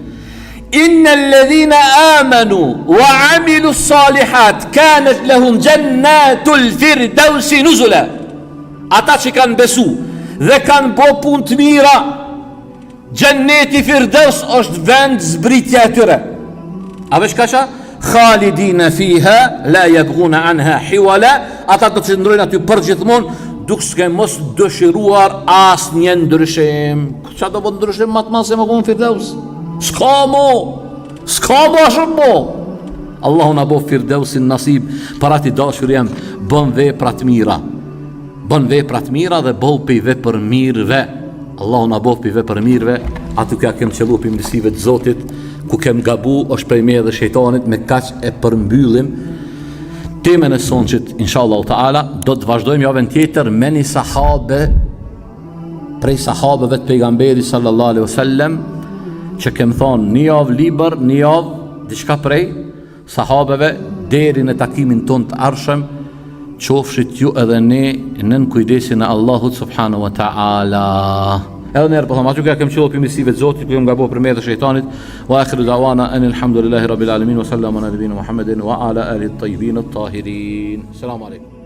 Innel-ledhine amenu wa amilu salihat kanet lehum xhennetul firdausi nuzula. Ata që kanë besu dhe kanë bo punë të mira, Xhenneti Firdeus është vend zbritja e tyre. A veç kaq? Khalidina fiha la yabghuna anha hiwala, ata do të qëndrojnë aty përgjithmonë duke mos dëshiruar asnjë ndryshim. Ça do bëj ndryshim më të madh se me kon Firdeus? S'ka mo. S'ka mo shumë mo. Allahu na bo Firdeusin nasib, për atë i dashur jem, bën vepra të mira. Bën vepra të mira dhe bëhu pej vepërmirëve. Allahu na bëftë pej vepërmirëve, aty ku ja kem qëllu pej mirësive të Zotit, ku kem gabu është prej meje dhe shejtanit, me kaq e përmbyllim temën e sonçit, inshallah teala, do të vazhdojmë javën tjetër me një sahabe. prej sahabëve të pejgamberit sallallahu alaihi wasallam që kem thonë një javë libër, një javë diçka prej sahabeve deri në takimin tonë të ardhshëm qofshit ju edhe ne nën kujdesin e Allahut subhanahu wa ta'ala. Edhe një herë po them, aty ku ja kem qëllu prej mirësive të Zotit, ku jem gabu prej metës shejtanit, wa akhiru da'wana anil hamdulillahi rabbil alamin wa sallallahu ala nabina Muhammedin wa ala alihi at-tayyibin at-tahirin. Selam aleikum.